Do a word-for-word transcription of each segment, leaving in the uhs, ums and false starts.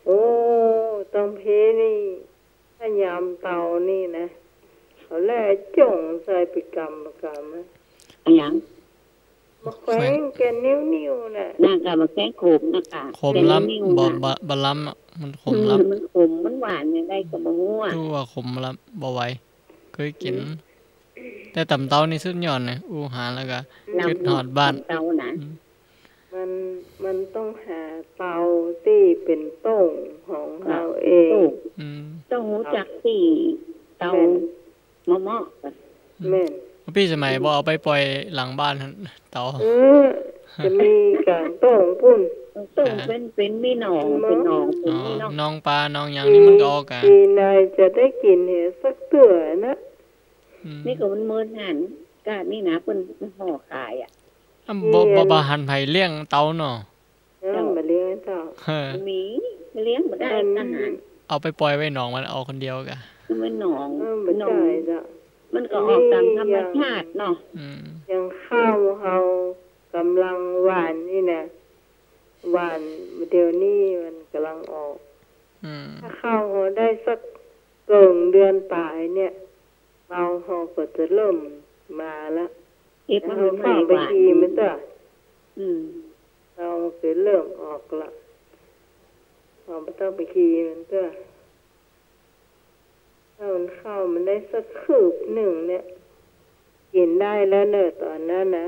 โอ้ ตังเพนี่ ถ้ายามเตานี่นะ เขาแล่จ้งใส่ไปกำกำนะ อะหยัง มะแขว้งแก่นนิ้วๆ น่ะ นั่นกะมะแขว้งขมนะกะ ขมลำ แก่นนิ้วๆ บ่ น่ะ บ่ บ่ลำอะ มันขมลำ อืม มันขม มันหวานยังไงก็บ่ฮู้อะ ตู้ว่าขมลำ บ่ไหว เคยกิ๋น อืม แต่ต๋ำเตานี่สุดยอดนะ อู้ หาแล้วก็ ลำ กึ๊ดฮอดบ้าน ต๋ำเตานะ อืม มัน มันต้องหาเตาตี้เป๋นโต้งของเฮาเอง โต้ง อืม ต้องฮู้จักตี้เตา แม่น เหมาะๆ กั๋น แม่น ปี้สมัยบ่เอาไปป่อยหลังบ้านหั้น เตา เออ จะมีก๋างโต้งปู้น โต้งเป๋น เป๋นมีหนอง เป๋นหนอง เป๋นนี่เนาะ อ๋อ หนองป๋า หนองหยังนี่มันก็ออกอะ ปี ปีไหนจะได้กิ๋นเหียสักเตื้อนะ อืม นี่ก็มันเมินหัน กาดนี่นะ เปิ้นห่อขายอะ อ้ำ บ่ บ่ บ่หันไผเลี้ยงเตาเนาะ เออ บ่เลี้ยงเตา เออ มี เลี้ยงบ่ได้ อัน อาหาร เอาไปป่อยไว้หนองมันออกคนเดียวกะ มันหนอง เออ บ่ใจ้เจ้า มันก็ออกต๋ามธรรมชาติเนาะ อืม อย่างข้าวเฮาก่ำลังหว่านนี่นะ หว่านเดี๋ยวนี้มันก่ำลังออก อืม ถ้าข้าวเฮาได้สักเกิ่งเดือนป๋ายเนี่ย เตาเฮาก็จะเริ่มมาละ เก็บมา เฮา ใหม่ๆ เฝ้าไป หว่าน ขี่มันเตื้อ อืม เตามันก็เริ่มออกละ เฮาบ่ต้องไปขี่มันเตื้อ ถ้ามันเข้ามันได้สักคืบนึ่งเนี่ย กิ๋นได้แล้วเน่อต๋อนนั้นนะ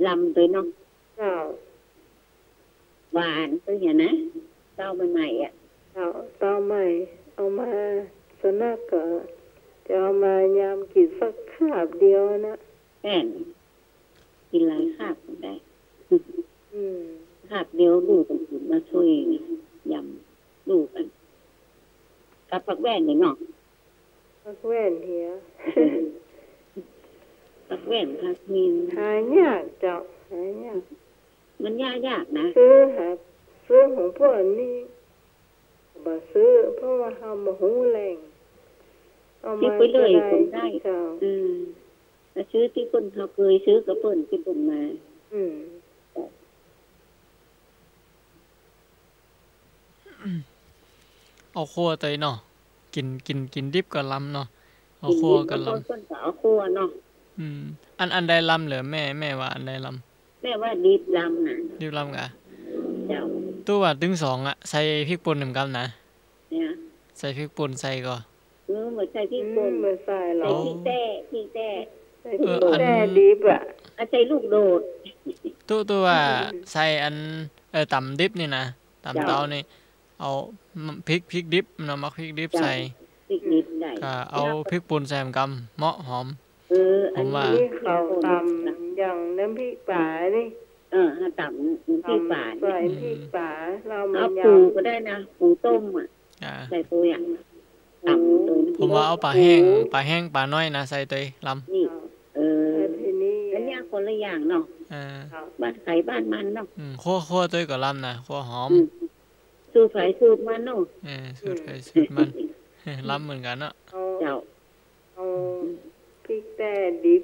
ลำตวยเนาะ เจ้า หว่านตวยเหียนะ เตาใหม่ๆ อะ เตา เตาใหม่ เอามา ส่วนมากก็จะเอามายำกิ๋นสักคาบเดียวนะ แม่น กิ๋นหลายคาบก็ได้ อืม คาบเดียวลูกก็กิ๋นมาถ้วยยำลูกกั๋น กับผักแว่นนี่เนาะ ผักแว่นเหีย ผักแว่น ผักหมิ่น หายากเจ้า หายาก มันหายากนะ ซื้อหา ซื้อของพวกนี้ บ่ซื้อ เพราะว่าเฮาบ่ฮู้แหล่ง เอามา ซื้อไปเลยก็ได้ ก็ได้ เจ้า อืม มาซื้อตี้เปิ้น เฮาเกยซื้อกับเปิ้นตี้เปิ้นมา อืม เอาคั่วตวยเนาะ กิ๋น กิ๋น กิ๋นดิบก็ลำเนาะ เอาคั่วก็ลำ กิ๋นดิบ บางคนก็เอาคั่วเนาะ อืม อัน อันใดลำเหรอแม่ แม่ว่าอันใดลำ แม่ว่าดิบลำนะ ดิบลำกะ เจ้า ตู้ว่าตึงสองอะ ใส่พริกป่นนำกำนะ เนี่ย ใส่พริกป่นใส่ก่อ เออ บ่ใส่พริกป่น อืม บ่ใส่หรอก ใส่พริกแต๊ พริกแต๊ ใส่พริกแต๊ เออ อัน ดิบอะ อ่ะ ใส่ลูกโดด ตู้ ตู้ว่า อืม ใส่อัน เออ ต๋ำดิบนี่นะ ต๋ำ เจ้า เตานี่ เอาพริก พริกดิบเนาะ หมักพริกดิบ เจ้า ใส่ พริกดิบได้ ก็เอาพริกป่นใส่นำกำ เหมาะหอม เออ ผมว่า อันนี้เขาต๋ำอย่างน้ำพริกป๋านี่ เออ ต๋ำน้ำพริกป๋านี่ ต๋ำใส่พริกป๋า อืม แล้วมัน เอาปูก็ได้นะ ปูต้มอะ อ่า ใส่ปูอะ ต๋ำปู ผมว่าเอาปลาแห้ง ปู ปลาแห้งปลาน้อยนะ ใส่ตวยลำ นี่ เออ แล้วทีนี้ อันเนี้ยคนละอย่างเนาะ อ่า บ้านใผบ้านมันเนาะ อืม คั่ว คั่วตวยก็ลำนะ คั่วหอม อืม สูตรใผสูตรมันเนาะ เออ สูตรใผสูตรมัน ลำเหมือนกั๋นเนาะ เอา เจ้า เอาพริกแต๊ดิบ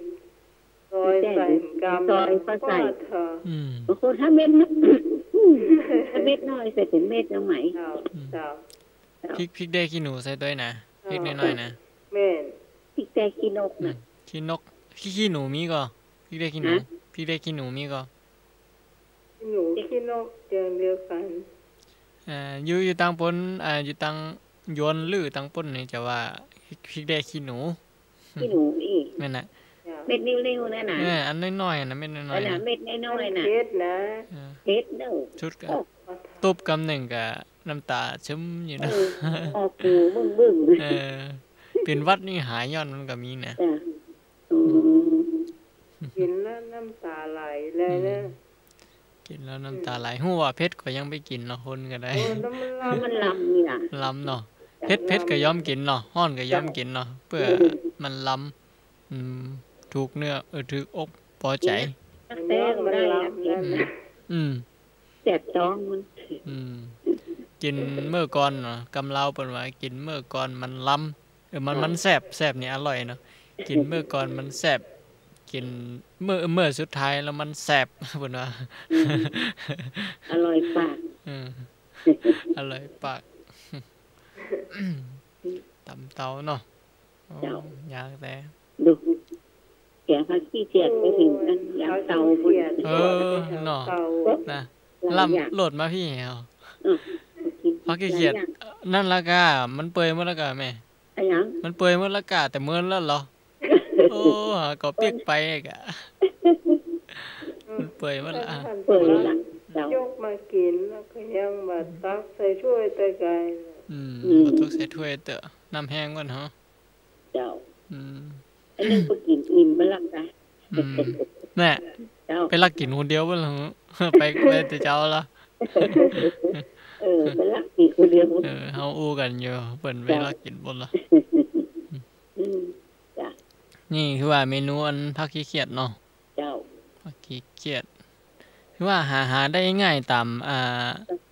ซอย พริกแต๊ดิบ ใส่กำ ซอยก็ใส่ แล้วก็เถอะ อืม บางคนถ้าเม็ดน้อย ถ้าเม็ดน้อยใส่เป๋นเม็ดเอาไหม เจ้า อืม เจ้า เจ้า พริก พริกแต๊ขี้หนูใส่ตวยนะ เจ้า พริกน้อยๆ นะ แม่น พริกแต๊ขี้นกนะ อืม ขี้นก ขี้ ขี้หนูมีก่อ พริกแต๊ขี้หนู ฮะ พริกแต๊ขี้หนูมีก่อ ขี้หนูขี้นกอย่างเดียวกั๋น เอ่อ อยู่ อยู่ตางปู๊น อ่า อยู่ตางยวนหรือตางปู๊นนี่จะว่าพริกแต๊ขี้หนู ขี้หนูอี้ แม่นน่ะ เม็ดริ้วๆ นั่นน่ะ เออ อันน้อยๆ นะ เม็ดน้อยๆ เออ น่ะ นะ เม็ดน้อยๆ น่ะ เผ็ดนะ เออ เผ็ดเนาะ สุดก็ โอ้ ตุ๊บกำนึ่งก็น้ำต๋าชึ้มอยู่นะ เออ ออกหูบึ้งๆ เออ เป๋นหวัดนี่หายย้อนมันก็มีนะ จ้ะ อืม กิ๋นแล้วน้ำต๋าไหลเลยนะ อืม กิ๋นแล้วน้ำต๋าไหล อืม ฮู้ว่าเผ็ดก็ยังไปกิ๋นเนาะ คนก็ได้ โอ้ แล้วมันลำ มันลำนี่น่ะ ลำเนาะ เจ้า เผ็ด เผ็ดก็ยอมกิ๋นเนาะ ฮ้อนก็ยอมกิ๋นเนาะ เจ้า เปื้อ อืม มันลำ อืม ถูกเนื้อ เออ ถูกอกปอใจ๋ กิ๋นแล้วมันลำนั่นน่ะ อืม อืม แสบต๊องมัน อืม กิ๋นเมื่อก่อนเนาะ กำลาวเปิ้นว่ากิ๋นเมื่อก่อนมันลำ เออ มัน ค่ะ มันแซบ แซบนี่อร่อยเนาะ กิ๋นเมื่อก่อนมันแซบ กิ๋นเมื่อ เมื่อสุดท้ายแล้วมันแสบ เปิ้นว่า อืม อร่อยปาก เออ อร่อยปาก ตำเตาเนาะ โอ้ เจ้า ยากแต๊ ดู เสียงผักขี้เกียจไปเถิงอันยางเตาปุ้น เออ เนาะ นะ หลายอย่าง ล้ำโลดมาพี้แหว อืม ผักขี้เกียจ หลายอย่าง นั่นละก้า มันเปื่อยหมดละก้าแม่ อะหยัง มันเปื่อยหมดละก้า แต่เมินแล้วเหรอ โอ้ หาก็ปิ๊กไปก้า มันเปื่อยหมดละ เปื่อยละ เจ้า ยกมากิ๋นแล้วก็ยังบ่ตักใส่ถ้วยเต๊อะก้า อืม อืม บ่ตักใส่ถ้วยเต๊อะ น้ำแห้งก่อนเหรอ เจ้า อืม อันนี้ก็กิ๋นอิ่มไปละก้า อืม แน่ เจ้า ไปลักกิ๋นคนเดียวบ่ละ ไป ไปแต่เจ๊าละ เออ ไปลักกิ๋นคนเดียว เออ เฮาอู้กั๋นอยู่ เปิ้นไปลักกิ๋นบ่ละ อืม จ้ะ นี่คือว่าเมนูอันผักขี้เกียจเนาะ เจ้า ผักขี้เกียจ คือว่าหา หาได้ง่ายต๋าม อ่า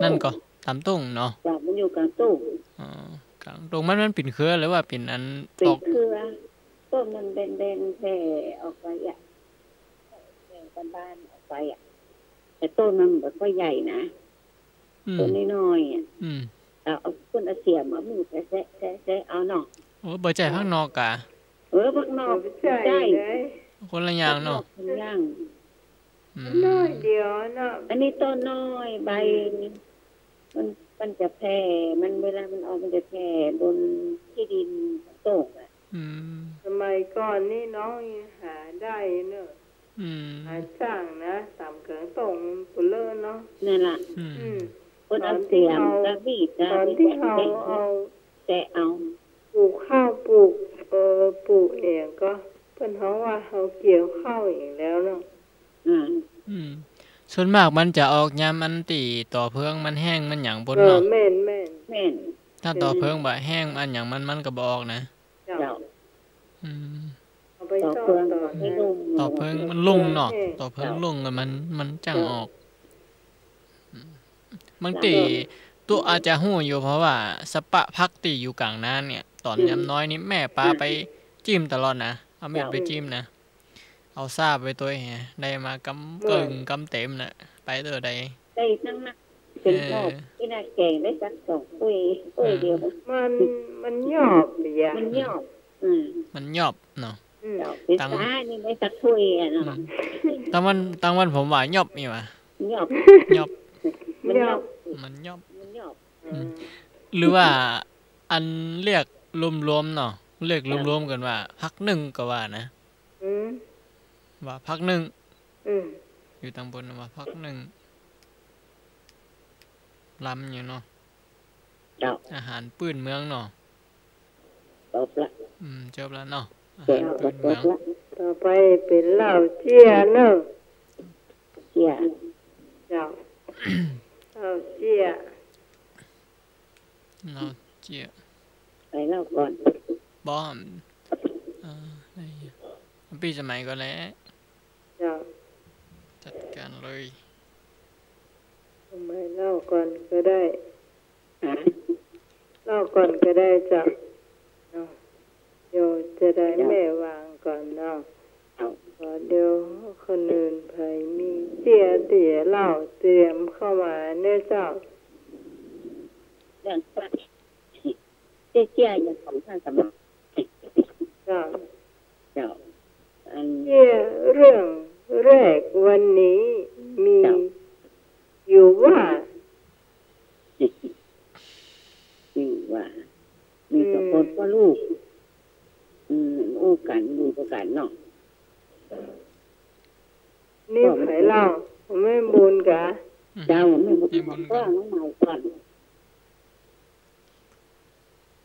นั่นก็ ต๋ามต้งเนาะ เจ้า มันอยู่ก๋างต้ง อ๋อ ก๋างต้ง มัน มันเป๋นเครือหรือว่าเป๋นอัน เป๋นเครือ ต้นมันแบนๆ แผ่ออกไปอะ แผ่บานๆ ออกไปอะ แต่ต้นมันบ่ค่อยใหญ่นะ อืม ต้นน้อยๆ อะ อืม เอา เอา เปิ้นเอาเสียม เอามีดแซะๆ แซะๆ เอาเนาะ โอ้ บ่ใจ้ผักนอกก้า เออ ผักนอก บ่ใจ้ บ่ใจ้ คนละอย่างเนาะ ผักนอกคนละอย่าง อืม น้อยเดียวเนาะ อันนี้ต้นน้อย ใบ มัน มันจะแผ่ มัน เวลามันออก มันจะแผ่บนตี้ดินต้งอะ อืม สมัยก่อนนี่น้องยังหาได้เนาะ อืม หาจ้างนะ ต๋ามก๋างต้งมันเปลือเนาะ นั่นล่ะ อืม อืม เปิ้นเอาเสียม ต๋อนตี้เฮา กับมีด กับ ต๋อนตี้เฮา แซะๆ เอา แซะเอา ปลูกข้าว ปลูก เอ่อ ปลูกอะหยังก็ เปิ้นฮ้องว่าเฮาเกี่ยวข้าวอะหยังแล้วเนาะ อืม อืม ส่วนมากมันจะออกยามอันตี้ต่อเพิงมันแห้งมันหยังปู้นเนาะ เออ แม่น แม่น แม่น ถ้าต่อเพิงบ่แห้งอันหยังมัน มันก็บ่ออกนะ เจ้า เจ้า อืม เอาไปซ่อนต๋อนนั้น ต่อเพิงมันลุ่งเนาะ ต่อเพิงลุ่งแล้วมัน มันจั้งออก อืม บางตี้ตุ๊อาจจะฮู้อยู่ เพราะว่าสะปะผักตี้อยู่ก๋างนาเนี่ย ต๋อนยามน้อยนี่แม่ปาไปจิ้มตลอดนะ เอามีดไปจิ้มนะ เอาส้าไปตวยแห ได้มากำเกิ่งกำเต็มน่ะ ไปเตื้อใด ได้ตั้งนั้น เป๋นหม้อ เออ ตี้น่าแก๋งได้สักสองถ้วย ถ้วยเดียว มัน มันหยอบอะ มันหยอบ อืม มันหยอบเนาะ อืม เจ้า เป๋น ตัง ส้านี่ได้สักถ้วยอะเนาะ อืม ตังวัน ตังวันผมว่าหยอบนี่หว่า หยอบ หยอบ มันหยอบ มันหยอบ มันหยอบ อืม อืม หรือว่าอันเรียกรวมๆ เนาะ เรียกรวมๆ กั๋นว่าผักนึ่งก็ว่านะ อืม ว่าผักนึ่ง อืม อยู่ตังปู้นว่าผักนึ่ง ลำอยู่เนาะ เจ้า อาหารปื้นเมืองเนาะ จบละ อืม จบละเนาะ อาหารปื้นเมือง ต่อไปเป๋นเหล้าเจี้ยเนาะ เจี้ย เจ้า เหล้าเจี้ย เหล้าเจี้ย ไปเหล้าก่อน บ่ เอ่อ ได้อยู่ ปี้สมัยก่อนแหละ เจ้า จัดก๋านเลย สมัยเหล้าก่อนก็ได้ ฮะ เหล้าก่อนก็ได้เจ้า เนาะ เดี๋ยวจะได้ เจ้า แม่วางก่อนเนาะ เจ้า ขอเดี๋ยวคนอื่นไผมีเจี้ยเตี๋ยเหล้าเตรียมเข้ามาเน่อเจ้า เรื่อง เตี้ยๆ อย่างของท่านสมัคร เจ้า เจ้า อัน เตี้ยเรื่องแรกวันนี้มี เจ้า อยู่ว่า อยู่ว่า มีกับคนก็ลูก อืม อู้กั๋น อยู่กั๋นเนาะ นี่ไผเล่า แม่บุญกา เจ้า แม่บุญ แม่บุญกา ก็น้องหมายก่อน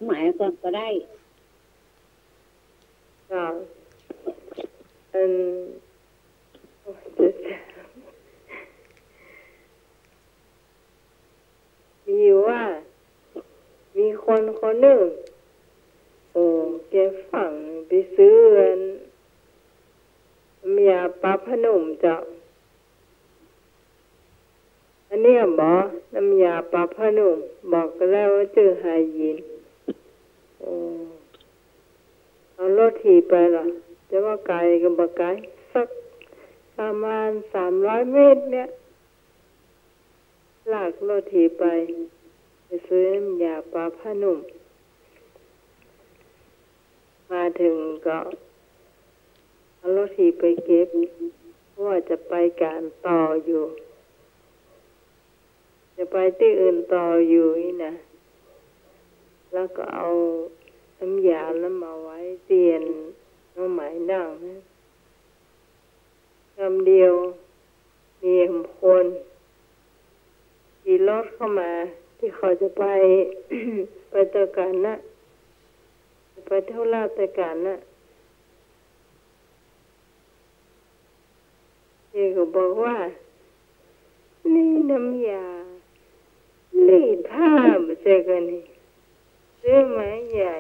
หมายก่อนก็ได้ เจ้า อัน โอ๊ย เจ้า มีอยู่ว่า มีคนคนนึ่ง โอ้ แกฝังไปซื้ออัน น้ำยาปรับผ้านุ่มเจ้า อันเนี้ยบ่ น้ำยาปรับผ้านุ่ม บอกก็แล้วว่าจื้อหายิน โอ้ เอารถถีบไปล่ะ จะว่าไก๋ก็บ่ไก๋ สักประมาณสามร้อยเมตรเนี่ย ลากรถถีบไป ซื้อน้ำยาปาผ้านุ่ม มาเถิงก็เอารถถีบไปเก็บ เพราะว่าจะไปก๋านต่ออยู่ จะไปตี้อื่นต่ออยู่นี่นะ แล้วก็เอาน้ำยานั้นมาไว้ตี้อันน้องไหมนั่งนะ กำเดียว มีหกคน ขี่รถเข้ามา ตี้เขาจะไป ไปตวยกั๋นนะ จะไปธุระตวยกั๋นนะ เจ๊ก็บอกว่า นี่น้ำยารีดผ้าบ่ใจ้ก่อนี่ ซื้อมาใหญ่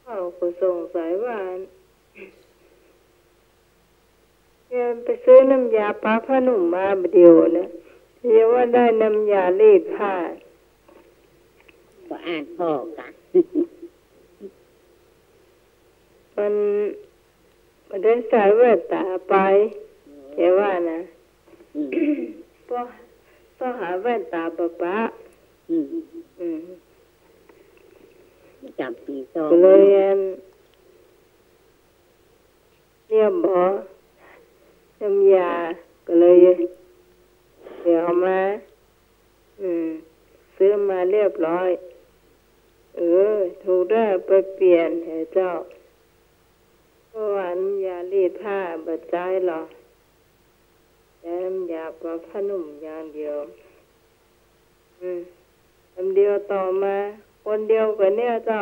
เขาก็สงสัยว่า แกไปซื้อน้ำยาปาผ้านุ่มมาบ่าเดี่ยวนะ เยียะว่าได้น้ำยารีดผ้า ก็อ่านพ้อกั๋น มัน มันได้ใส่แว่นต๋าไป แกว่านะ อืม ป้อ ป้อหาแว่นต๋าบ่ปะ อืม อืม จ๋ำปี๋ซอง ก็เลยอัน เนี่ยบ่ น้ำยา ก็เลย เดี๋ยวเอามา อืม ซื้อมาเรียบร้อย เออ ถูกได้ไปเปลี่ยนเถอะเจ้า เพราะว่าน้ำยารีดผ้าบ่ใจ๊หรอก ใจ๊น้ำยาปาผ้านุ่มอย่างเดียว อืม กำเดียวต่อมา คนเดียวกั๋นเนี่ยเจ้า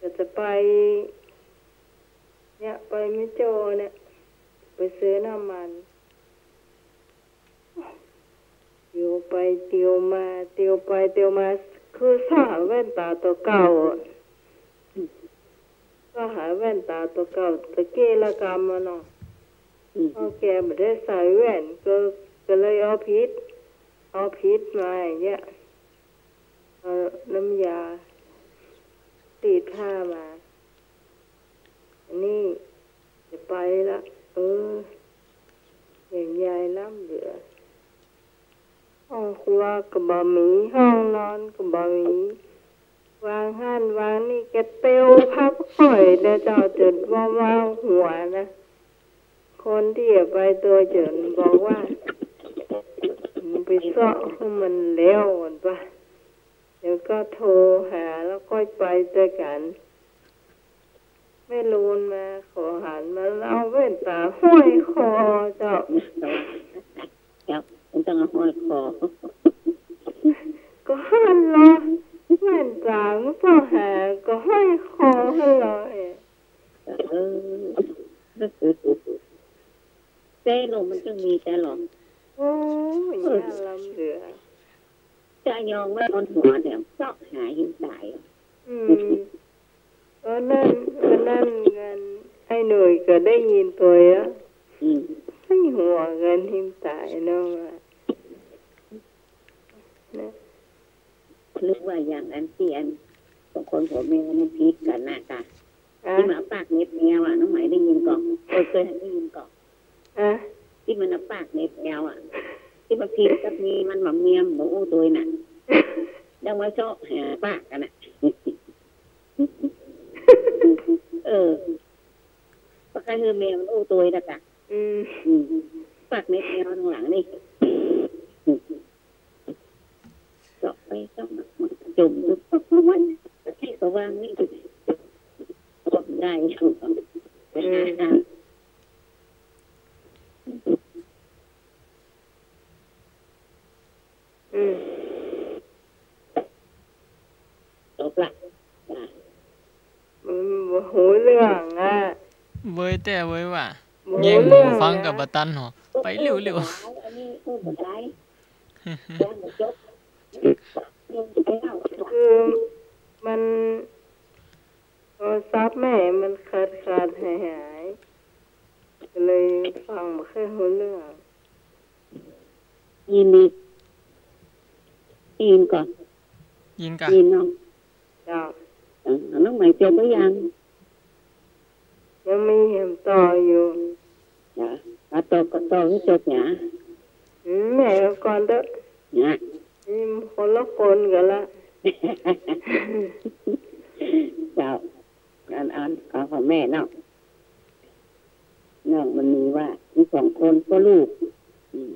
ก็จะไป เนี่ย ไปแม่โจ้เนี่ย ไปซื้อน้ำมัน เตียวไปเตียวมา เตียวไปเตียวมา คือเซาะหาแว่นต๋าตั๋วเก่าอะ เซาะหาแว่นต๋าตั๋วเก่า ตะกี้ละกำอะเนาะ อืม เพราะแกบ่ได้ใส่แว่น ก็ ก็เลยเอาผิด เอาผิดมาอย่างเงี้ย เอาน้ำยารีดผ้ามา อันนี้จะไปละ เออ เห็นยายล้ำเหลือ ห้องครัวก็บ่มี ห้องนอนก็บ่มี วางหั้นวางนี่ แกเตียวพับข่อยเด้อเจ้า จ๋นว่าเวียนหัวนะ คนตี้จะไปตวยจ๋นบอกว่า มึงไปเซาะหื้อมันแล้วก่อนปะ เดี๋ยวก็โทรหาแล้วค่อยไปตวยกั๋น แม่ลูนมา เขาหันมา เอาแว่นต๋าห้อยคอเจ้า เจ้า มันต้องเอาห้อยคอ ก็หั้นลอ แว่นต๋ามันต้องหา ก็ห้อยคอหั้นลอ เออ เออ เจ้าลมมันจึงมีแต่หรอ โอ้ย เออ น่าล้ำเหลือ จะยองไว้บนหัวเนี่ย เซาะหาหิ้วต๋าย อืม เออ นั่น เออ นั่น อันไอ้หนุ่ยก็ได้ยินตวยอะ อืม ไอ้หัวกั๋นหิ้วต๋ายเนาะ นะ นึกว่าอย่างอันตี้อัน สองคนผัวเมียมันผิดกั๋นนะกะ อ่ะ ตี้มันเอาปากเหน็บแมวอะ น้องไหมได้ยินก่อ เออ เกยได้ยินก่อ อ่ะ ตี้มันเอาปากเหน็บแมวอะ ตี้มันผิดกับเมียมัน บ่าเมียมันบ่อู้ตวยน่ะ ยังมาเซาะหาปากกั๋นน่ะ เออ ปากกะหื้อเมียมันอู้ตวยน่ะกะ อืม อืม ปากเหน็บแมวตังหลังนี่ เจาะไปเจาะมา มันจุ่มอยู่ เพราะมันที่เขาวางนี่ ก็ได้อยู่ อืม อืม จบละ อ่ะ มันบ่ฮู้เรื่องอะ เว้ย แต่เว้ยว่า บ่ฮู้เรื่อง แง่งหูฟังกับบะตันหอ ไปเร็วๆ อันนี้อู้บ่ได้ คือมัน โทรศัพท์แม่มันขาดๆ หายๆ ก็เลยฟังบ่ค่อยฮู้เรื่อง ยินดี ยินก่อ ยินก่อ ยินเนาะ เจ้า เออ น้องไหมจบหรือยัง ยังมีแหม ต่ออยู่ จ๋า เอาต่อก็ต่อหื้อจบหนา อืม แม่เอาก่อนเต๊อะ หนา นี่คนละคนกั๋นละ เจ้า อัน อัน เอาของแม่เนาะ น้องมณีว่า มีสองคนป้อลูก อืม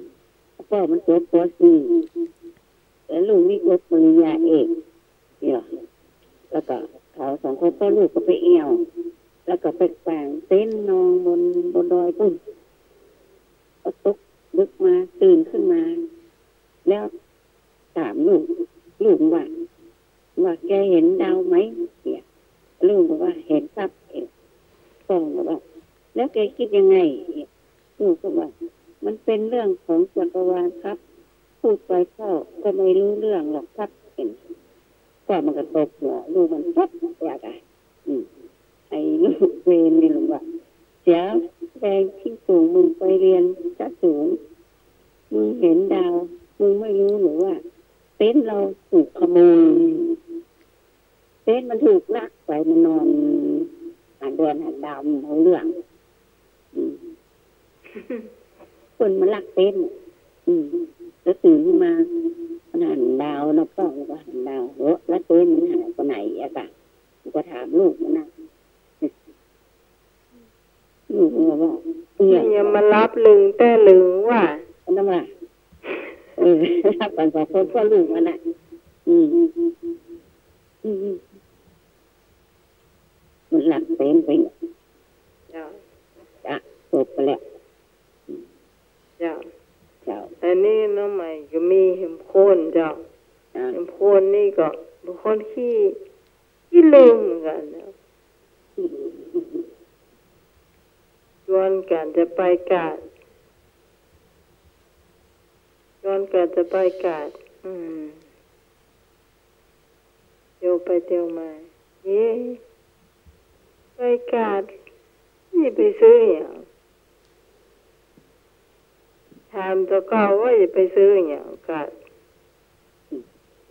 ป้อมันจบ ป.สี่ แล้วลูกนี่จบปริญญาเอก เนี่ย แล้วก็เขาสองคนป้อลูกก็ไปแอ่ว แล้วก็ไปก๋างเต็นท์นอนบน บนดอยปู๊น ก็ตกดึกมา ตื่นขึ้นมา แล้วถามลูก ลูกว่า ว่า "แกเห็นดาวไหม" เนี่ย ลูกบอกว่า "เห็นครับ" เอ๊ะ ป้อบอกว่า "แล้วแกคิดยังไง" เนี่ย ลูกก็ว่า "มันเป็นเรื่องของจักรวาลครับ พูดไปพ่อก็ไม่รู้เรื่องหรอกครับ" เห็น ป้อมันก็ตบหัวลูกมันปุ๊บ ว่าไง อืม ไอ้ลูกเวรนี่มันว่า "เสียแรงที่ส่งมึงไปเรียนซะสูง มึงเห็นดาว มึงไม่รู้หรือว่าเต็นท์เราถูกขโมย เต็นท์มันถูกลักไป มันนอนหันเดือนหันดาว มันบ่ฮู้เรื่อง" อืม เปิ้นมาลักเต็นท์ อืม แล้วตื่นขึ้นมา มันหันดาวเนาะ ป้อมันก็หันดาว "เออ แล้วเต็นท์มันหายไปไหน" อะกะ มันก็ถามลูกมันนะ ลูกมันก็บอก "เนี่ย มันยังมาลับลึงแต่ลึงว่า" มันว่า เออ ลับกั๋นสองคนป้อลูกมันน่ะ อืม อืม มันลักเต็นท์ไปเนี่ย เจ้า จ้ะ จบไปแล้ว เจ้า เจ้า อันนี้น้องใหม่ก็มีแหมคนเจ้า อ่า แหมคนนี่ก็เป๋นคนขี้ ขี้ลืมเหมือนกั๋นเนาะ ชวนกั๋นจะไปกาด ชวนกั๋นจะไปกาด อืม เตียวไปเตียวมา เอ๊ะ ไปกาด จะไปซื้อหยัง ถามเจ้าเก่าว่าจะไปซื้อหยังกาด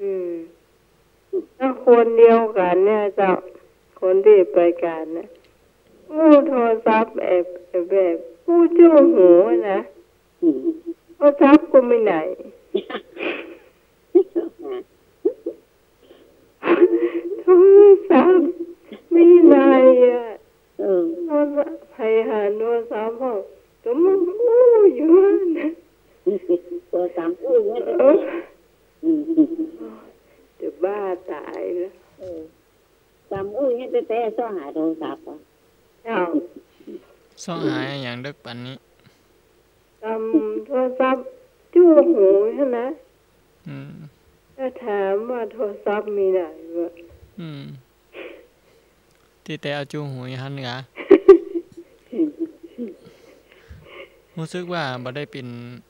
อืม แล้วคนเดียวกั๋นเนี่ยเจ้า คนตี้ไปกาดเนี่ย อู้โทรศัพท์แอบ แอบ แอบ อู้จุ้งหูนะ อืม โทรศัพท์ก็มีไหน โทรศัพท์มีไหนอะ เออ โทรศัพท์ ใผหาโทรศัพท์พ่อง ก็มึงอู้อยู่นะ โทรศัพท์อู้เนี่ย เออ อืม จะบ้าต๋ายแล้ว เออ ซ้ำอู้เนี่ยแต๊ๆ เซาะหาโทรศัพท์อะ เจ้า เซาะหาอะหยังเดิกปันนี้ ซ้ำโทรศัพท์จุ้งหูหั้นนะ อืม แล้วถามว่าโทรศัพท์มีไหนวะ อืม ตี้แต๊เอาจุ้งหูอยู่หั้นกา ฮู้สึกว่าบ่ได้เป๋น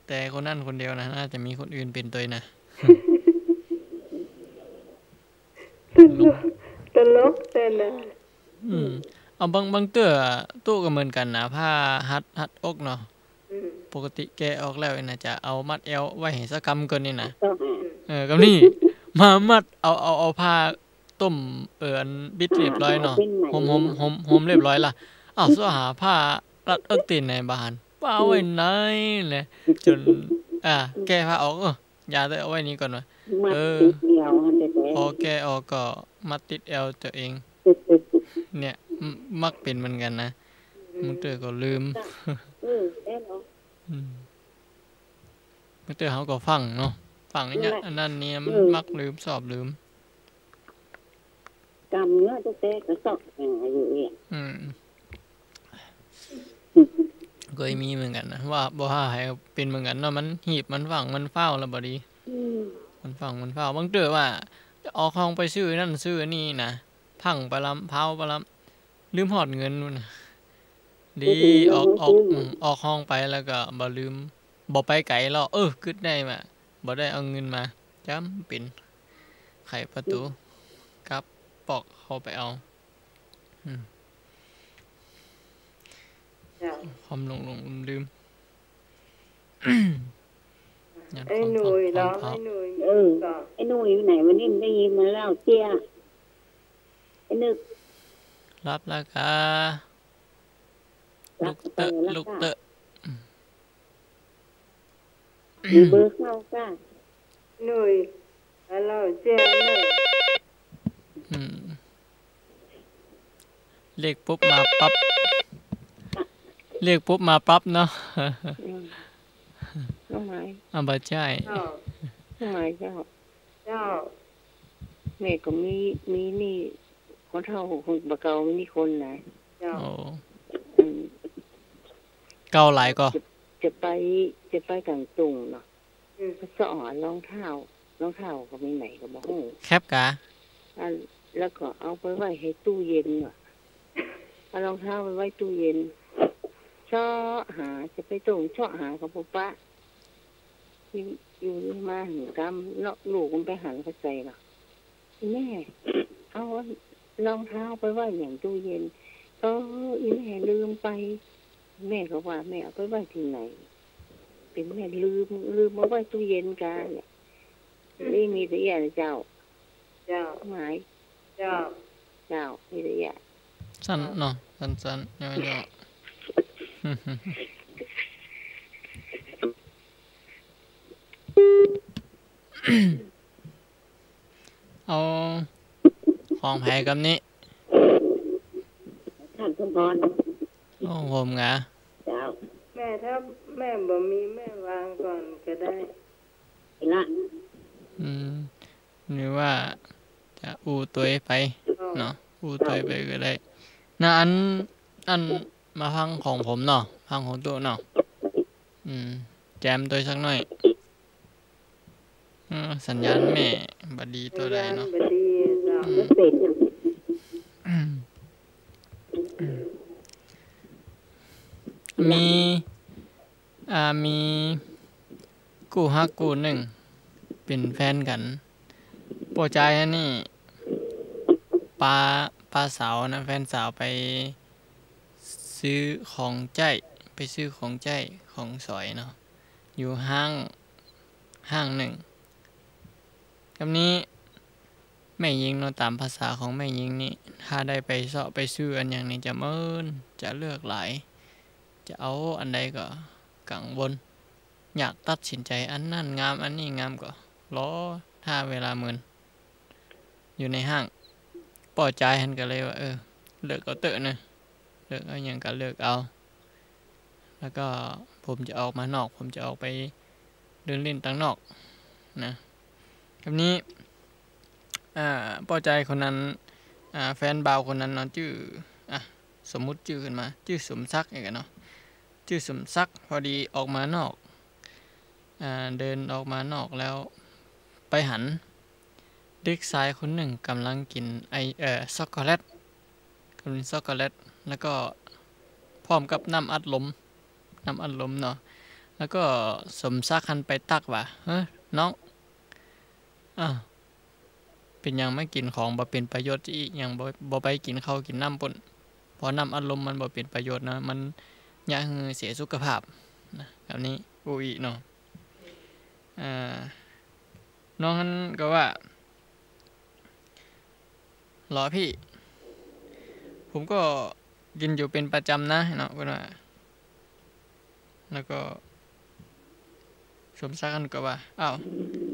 แต่คนนั้นคนเดียวนะ น่าจะมีคนอื่นเป๋นตวยนะ ตลก ตลกแต๊นะ อืม เอาบาง บางเตื้อตุ๊ก็เหมือนกั๋นนะ ผ้าฮัด ฮัดอกเนาะ อืม ปกติแกะออกแล้วน่าจะเอามัดแอวไว้หื้อสักกำก่อนนี่นะ เออ กำนี้ มามัด เอา เอา เอาผ้าต้ม เออ อันบิดเรียบร้อยเนาะ ห่ม ห่ม ห่ม ห่มเรียบร้อยละ อ้าว เซาะหาผ้ารัดเอิกตี้ไหนบ่หัน ป้าไว้ไหนแหละ จ๋น อ่า แกะผ้าออก เออ อย่าเต๊อะ เอาไว้นี่ก่อนวะ มัด เออ ติดแอวหั้นแต๊ๆ พอแกะออกก็มัดติดแอวเจ้าเอง เนี่ย ม- มักเป๋นเหมือนกั๋นนะ อืม บางเตื้อก็ลืม เออ แต๊เนาะ อืม บางเตื้อเฮาก็ฟั่งเนาะ ฟั่งเนี่ย นั่นแหละ อันนั้นเนี่ย มัน เออ มักลืม ชอบลืม กำเนี่ยแต๊ๆ ก็เซาะหาอยู่เนี่ย อืม ก็มีเหมือนกั๋นนะ ว่าบ่ว่าใผเป๋นเหมือนกั๋นเนาะ มันฮีบ มันฟั่ง มันฟ้าวแล้วบ่ดี อืม มันฟั่ง มันฟ้าว บางเตื้อว่าจะออกห้องไปซื้อนั่นซื้อนี่นะ พังไปลำ เผาไปลำ ลืมฮอดเงินนู่นน่ะ ดี อืม ออก ออก อืม ออกห้องไปแล้วก็บ่ลืม บ่ไปไก๋ลอ เออ กึ๊ดได้ว่าบ่ได้เอาเงินมา จ๋ำเป๋น ไขประตู๋ กลับปอกเข้าไปเอา อืม เจ้า ความหลงๆ ลืมๆ ไอ้หนุ่ยเหรอ ไอ้หนุ่ย เออ ไอ้หนุ่ยอยู่ไหนวะนี่ ได้ยินมาแล้วเตี้ย ไอ้นึก หลับแล้วกา ลูกเต๊อะ ลูกเต๊อะ อืม มีเบอร์เข้าก่ะ หน่วย ฮัลโหล เจ้าหน่วย อืม เรียกปุ๊บมาปั๊บ เรียกปุ๊บมาปั๊บเนาะ อืม น้องไม้ อ่ะ บ่ใจ้ เจ้า น้องไม้เจ้า เจ้า แม่ก็มี มีนี่ คนเฒ่าคนบ่าเก่ามีนี่คนนะ เจ้า โอ้ อืม เก่าหลายก่อ จะ จะไป จะไปก๋างตุ่งเนาะ อืม ไปเซาะหารองเท้า รองเท้าก็มีไหนก็บ่ฮู้ แคปกา อ่ะ แล้วก็เอาไปไว้ในตู้เย็นว่ะ เอารองเท้าไปไว้ตู้เย็น เซาะหา จะไปตุ่งเซาะหาก็บ่ปะ อยู่ อยู่มาหันกำ เนาะ ลูกมันไปหันเข้าใจ๋เนาะ อีแม่ เอารองเท้าไปไว้หยังตู้เย็น เออ อีแม่ลืมไป แม่ก็ว่าแม่เอาไปไว้ตี้ไหน เป๋นแม่ลืม ลืมมาไว้ตู้เย็นกาเนี่ย นี่มีแต่เอี้ยนะเจ้า เจ้า หมาย เจ้า เจ้า มีแต่เอี้ย สั้นเนาะ สั้นๆ ย่อๆ เอา ของใผกำนี้ ท่านสมพร ของผมกา เจ้า แม่ ถ้าแม่บ่มีแม่วางก่อนก็ได้ ละ อืม หรือว่าจะอู้ตวยไป อ๋อ เนาะ อู้ตวยไปก็ได้ นะ อัน อัน มาฟังของผมเนาะ ฟังของตุ๊เนาะ อืม แจมตวยสักหน่อย เออ สัญญาณแม่บ่ดีเต้าใดเนาะ สัญญาณบ่ดีเนาะ อืม บ่เป๋น อืม อืม มี อ่า มีกู้ฮักกู้นึ่ง เป๋นแฟนกั๋น ป้อจายอันนี้ ปา ปาสาวนะ แฟนสาวไปซื้อของใจ๊ ไปซื้อของใจ๊ ของสอยเนาะ อยู่ห้าง ห้างนึ่ง กำนี้ แม่ญิงเนาะ ต๋ามภาษาของแม่ญิงนี่ ถ้าได้ไปเซาะไปซื้ออันหยังนี่จะเมิน จะเลือกหลาย จะเอาอันใดก็กังวล อยากตัดสินใจ๋อันนั้นงาม อันนี้งามก็รอท่าเวลาเมิน อยู่ในห้าง ป้อจายหั้นก็เลยว่า เออ เลือกเอาเต๊อะนะ เลือกเอาหยังก็เลือกเอา แล้วก็ผมจะออกมานอก ผมจะออกไปเดินเล่นตังนอกนะ กำนี้ อ่า ป้อจายคนนั้น อ่า แฟนบ่าวคนนั้นเนาะ จื้อ อ่ะ สมมุติจื้อขึ้นมา จื้อสมศักดิ์เองอะเนาะ จื้อสมศักดิ์ พอดีออกมานอก อ่า เดินออกมานอกแล้ว ไปหัน เด็กจายคนนึ่งก่ำลังกิ๋นไอ เอ่อ ช็อกโกแลต ก่ำลังกิ๋นช็อกโกแลต แล้วก็พร้อมกับน้ำอัดลม น้ำอัดลมเนาะ แล้วก็สมศักดิ์หันไปตั๊กว่า เฮ้ย น้อง อ้าว เป๋นหยังมากิ๋นของบ่เป๋นประโยชน์อี้ หยังบ่ บ่ไปกิ๋นข้าวกิ๋นน้ำปู้น เพราะน้ำอัดลมมันบ่เป๋นประโยชน์นะ มันเยียะหื้อเสียสุขภาพนะ กำนี้อู้อี้เนาะ อ่า น้องหั้นก็ว่า เหรอพี่ ผมก็กิ๋นอยู่เป๋นประจ๋ำนะ เนาะ เปิ้นว่า แล้วก็ สมศักดิ์หั้นก็ว่า อ้าว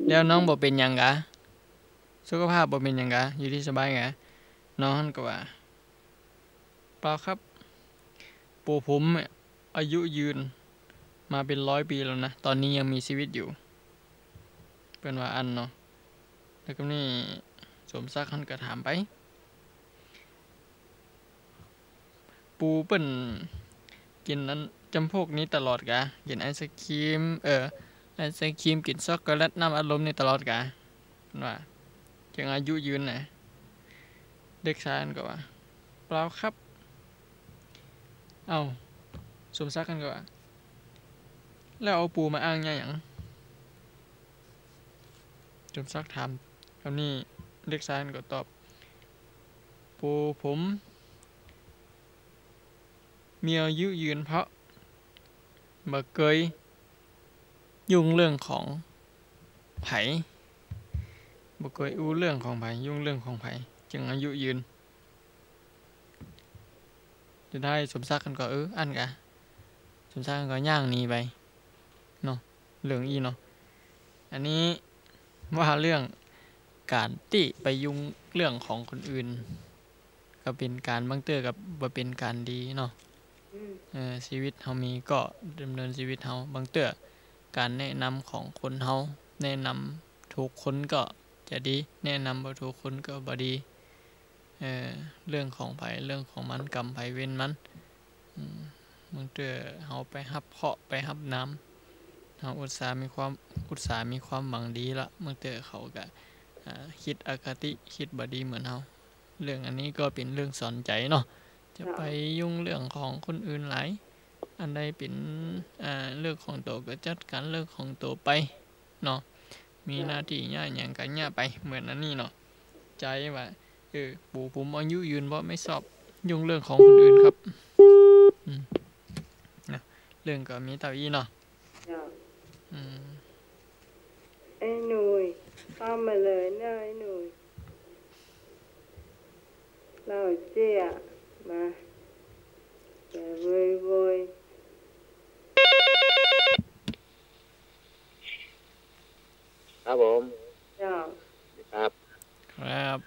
แล้วน้องบ่เป๋นหยังกา สุขภาพบ่เป๋นหยังกา อยู่ดีสบายกา น้องหั้นก็ว่า เปล่าครับ ปู่ผมเนี่ยอายุยืนมาเป๋นร้อยปี๋แล้วนะ ต๋อนนี้ยังมีชีวิตอยู่ เปิ้นว่าอั้นเนาะ แล้วกำนี้สมศักดิ์หั้นก็ถามไป ปู่เปิ้นกิ๋นอันจ๋ำพวกนี้ตลอดกา กิ๋นไอศกรีม เอ่อ ไอศกรีม กิ๋นช็อกโกแลต น้ำอัดลมนี่ตลอดกา เปิ้นว่า จึงอายุยืนนะ เด็กจายหั้นก็ว่า เปล่าครับ เอ้า สมศักดิ์หั้นก็ว่า แล้วเอาปู่มาอ้างเยียะหยัง สมศักดิ์ถาม กำนี้เด็กจายหั้นก็ตอบ ปู่ผมมีอายุยืนเพราะบ่เกย ยุ่งเรื่องของใผ บ่เกยอู้เรื่องของใผ ยุ่งเรื่องของใผ จึงอายุยืน สุดท้ายสมศักดิ์หั้นก็ เออ อั้นกา สมศักดิ์หั้นก็ย่างหนีไปเนาะ เรื่องอี้เนาะ อันนี้ว่าเรื่องก๋านตี้ไปยุ่งเรื่องของคนอื่น ก็เป๋นก๋าน บางเตื้อก็บ่เป๋นก๋านดีเนาะ อืม เออ ชีวิตเฮามีก็ดำเนินชีวิตเฮา บางเตื้อก๋านแนะนำของคนเฮา แนะนำถูกคนก็จะดี แนะนำบ่ถูกคนก็บ่ดี เออ เรื่องของใผเรื่องของมัน กรรมใผเวรมัน อืม บางเตื้อเฮาไปฮับเคราะห์ไปฮับน้ำ เฮาอุตส่าห์มีความ อุตส่าห์มีความหวังดีละ บางเตื้อเขาก็ อ่า กึ๊ดอคติ กึ๊ดบ่ดีเหมือนเฮา เรื่องอันนี้ก็เป๋นเรื่องสอนใจ๋เนาะ จะไปยุ่งเรื่องของคนอื่นหลาย อันใดเป๋น อ่า เรื่องของโตก็จัดก๋านเรื่องของโตไปเนาะ มีหน้าตี้เยียะหยังก็เยียะไป เหมือนอันนี้เนาะ ใจ๋ว่า เออ ปู่ผมอายุยืนเพราะไม่ชอบยุ่งเรื่องของคนอื่นครับ อืม นะ เรื่องก็มีเต้าอี้เนาะ เจ้า อืม ไอ้หนุ่ย เข้ามาเลยนะไอ้หนุ่ย เล่าเจี้ย มา อย่าโวยวาย ครับผม เจ้า ครับ ครับ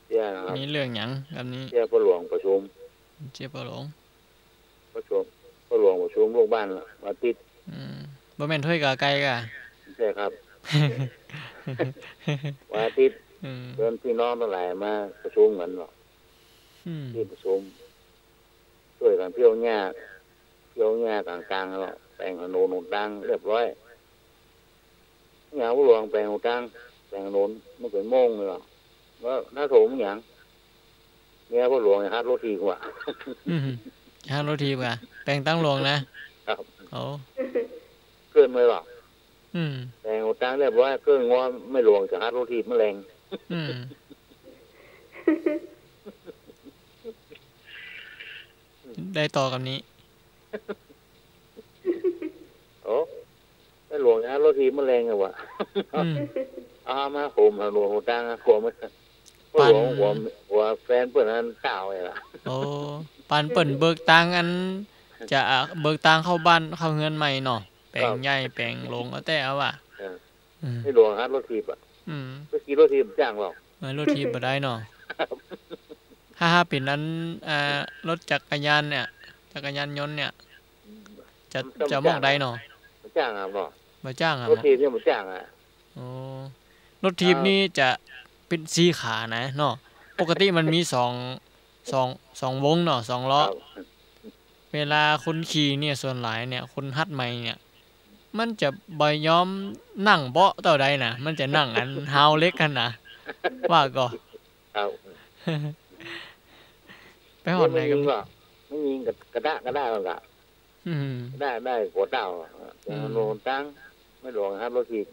เจี้ยครับ มีเรื่องหยังครับนี้ เจี้ยพ่อหลวงประชุม เจี้ยพ่อหลวง ประชุม พ่อหลวงประชุมลูกบ้านวันอาทิตย์ อืม บ่แม่นถ้วยก๋าไก่ก่า ใช่ครับ วันอาทิตย์ อืม เชิญพี่น้องตังหลายมาประชุมกั๋นเนาะ อืม ตี้ประชุม จ้วยกั๋นเผี้ยวหญ้า เผี้ยวหญ้ากลางๆ เนาะ แป๋งถนนหนตางเรียบร้อย หยังพ่อหลวงแป๋งหนตาง แป๋งถนน มันเป๋นโม่งเลยเนาะ แล้วน้าโถมหยัง เมียพ่อหลวงจะฮัดรถถีบว่ะ อืม ฮัดรถถีบก่า แป๋งตางหลวงนะ ครับ โอ้ เกินไปหรอ อืม แป๋งหนตางเรียบร้อย เกินงอ แม่หลวงจะฮัดรถถีบแมลง อืม ได้ต่อกับนี้ โอ้ แม่หลวงจะฮัดรถถีบแมลงอะวะ อืม เอามาผมหาหลวงหนตางอะ กลัวไม่ ปั่น พ่อหลวงหัว หัวแฟนเปิ้นนั้นเต้าไงล่ะ โอ้ ปั่นเปิ้นเบิกตางอัน จะเบิกตางเข้าบ้านเข้าเฮือนใหม่เนาะ แป๋ง ครับ ใหญ่แป๋งหลวงเอาแต่เอาว่ะ เออ อืม แม่หลวงฮัดรถถีบอะ อืม ไปขี่รถถีบบ่จ้างหรอก เออ รถถีบบ่ได้เนาะ ครับ ถ้า ถ้าเป๋นอัน อ่า รถจักรยานเนี่ย จักรยานยนต์เนี่ย จะ มัน จะมองได้เนาะ บ่จ้างอะเนาะ บ่จ้างอะ รถถีบเนี่ยบ่จ้างอะ อ๋อ รถถีบ ครับ นี่จะเป๋นสี่ขานะเนาะ ปกติมันมีสอง สอง สองวงเนาะ สองล้อ ครับ เวลาคนขี่เนี่ย ส่วนหลายเนี่ย คนหัดใหม่เนี่ย มันจะบ่ยอมนั่งเบาะเต้าใดนะ มันจะนั่งอันฮาวเหล็กหั้นนะ ว่าก่อ ครับ ไปฮอดไหนกั๋น มันยิงก็ มันยิงกระ กระด้ากระด้ามันกะ อืม ได้ ได้หัวเต้าอะ อืม แต่หนตาง แม่หลวงฮัดรถถีบ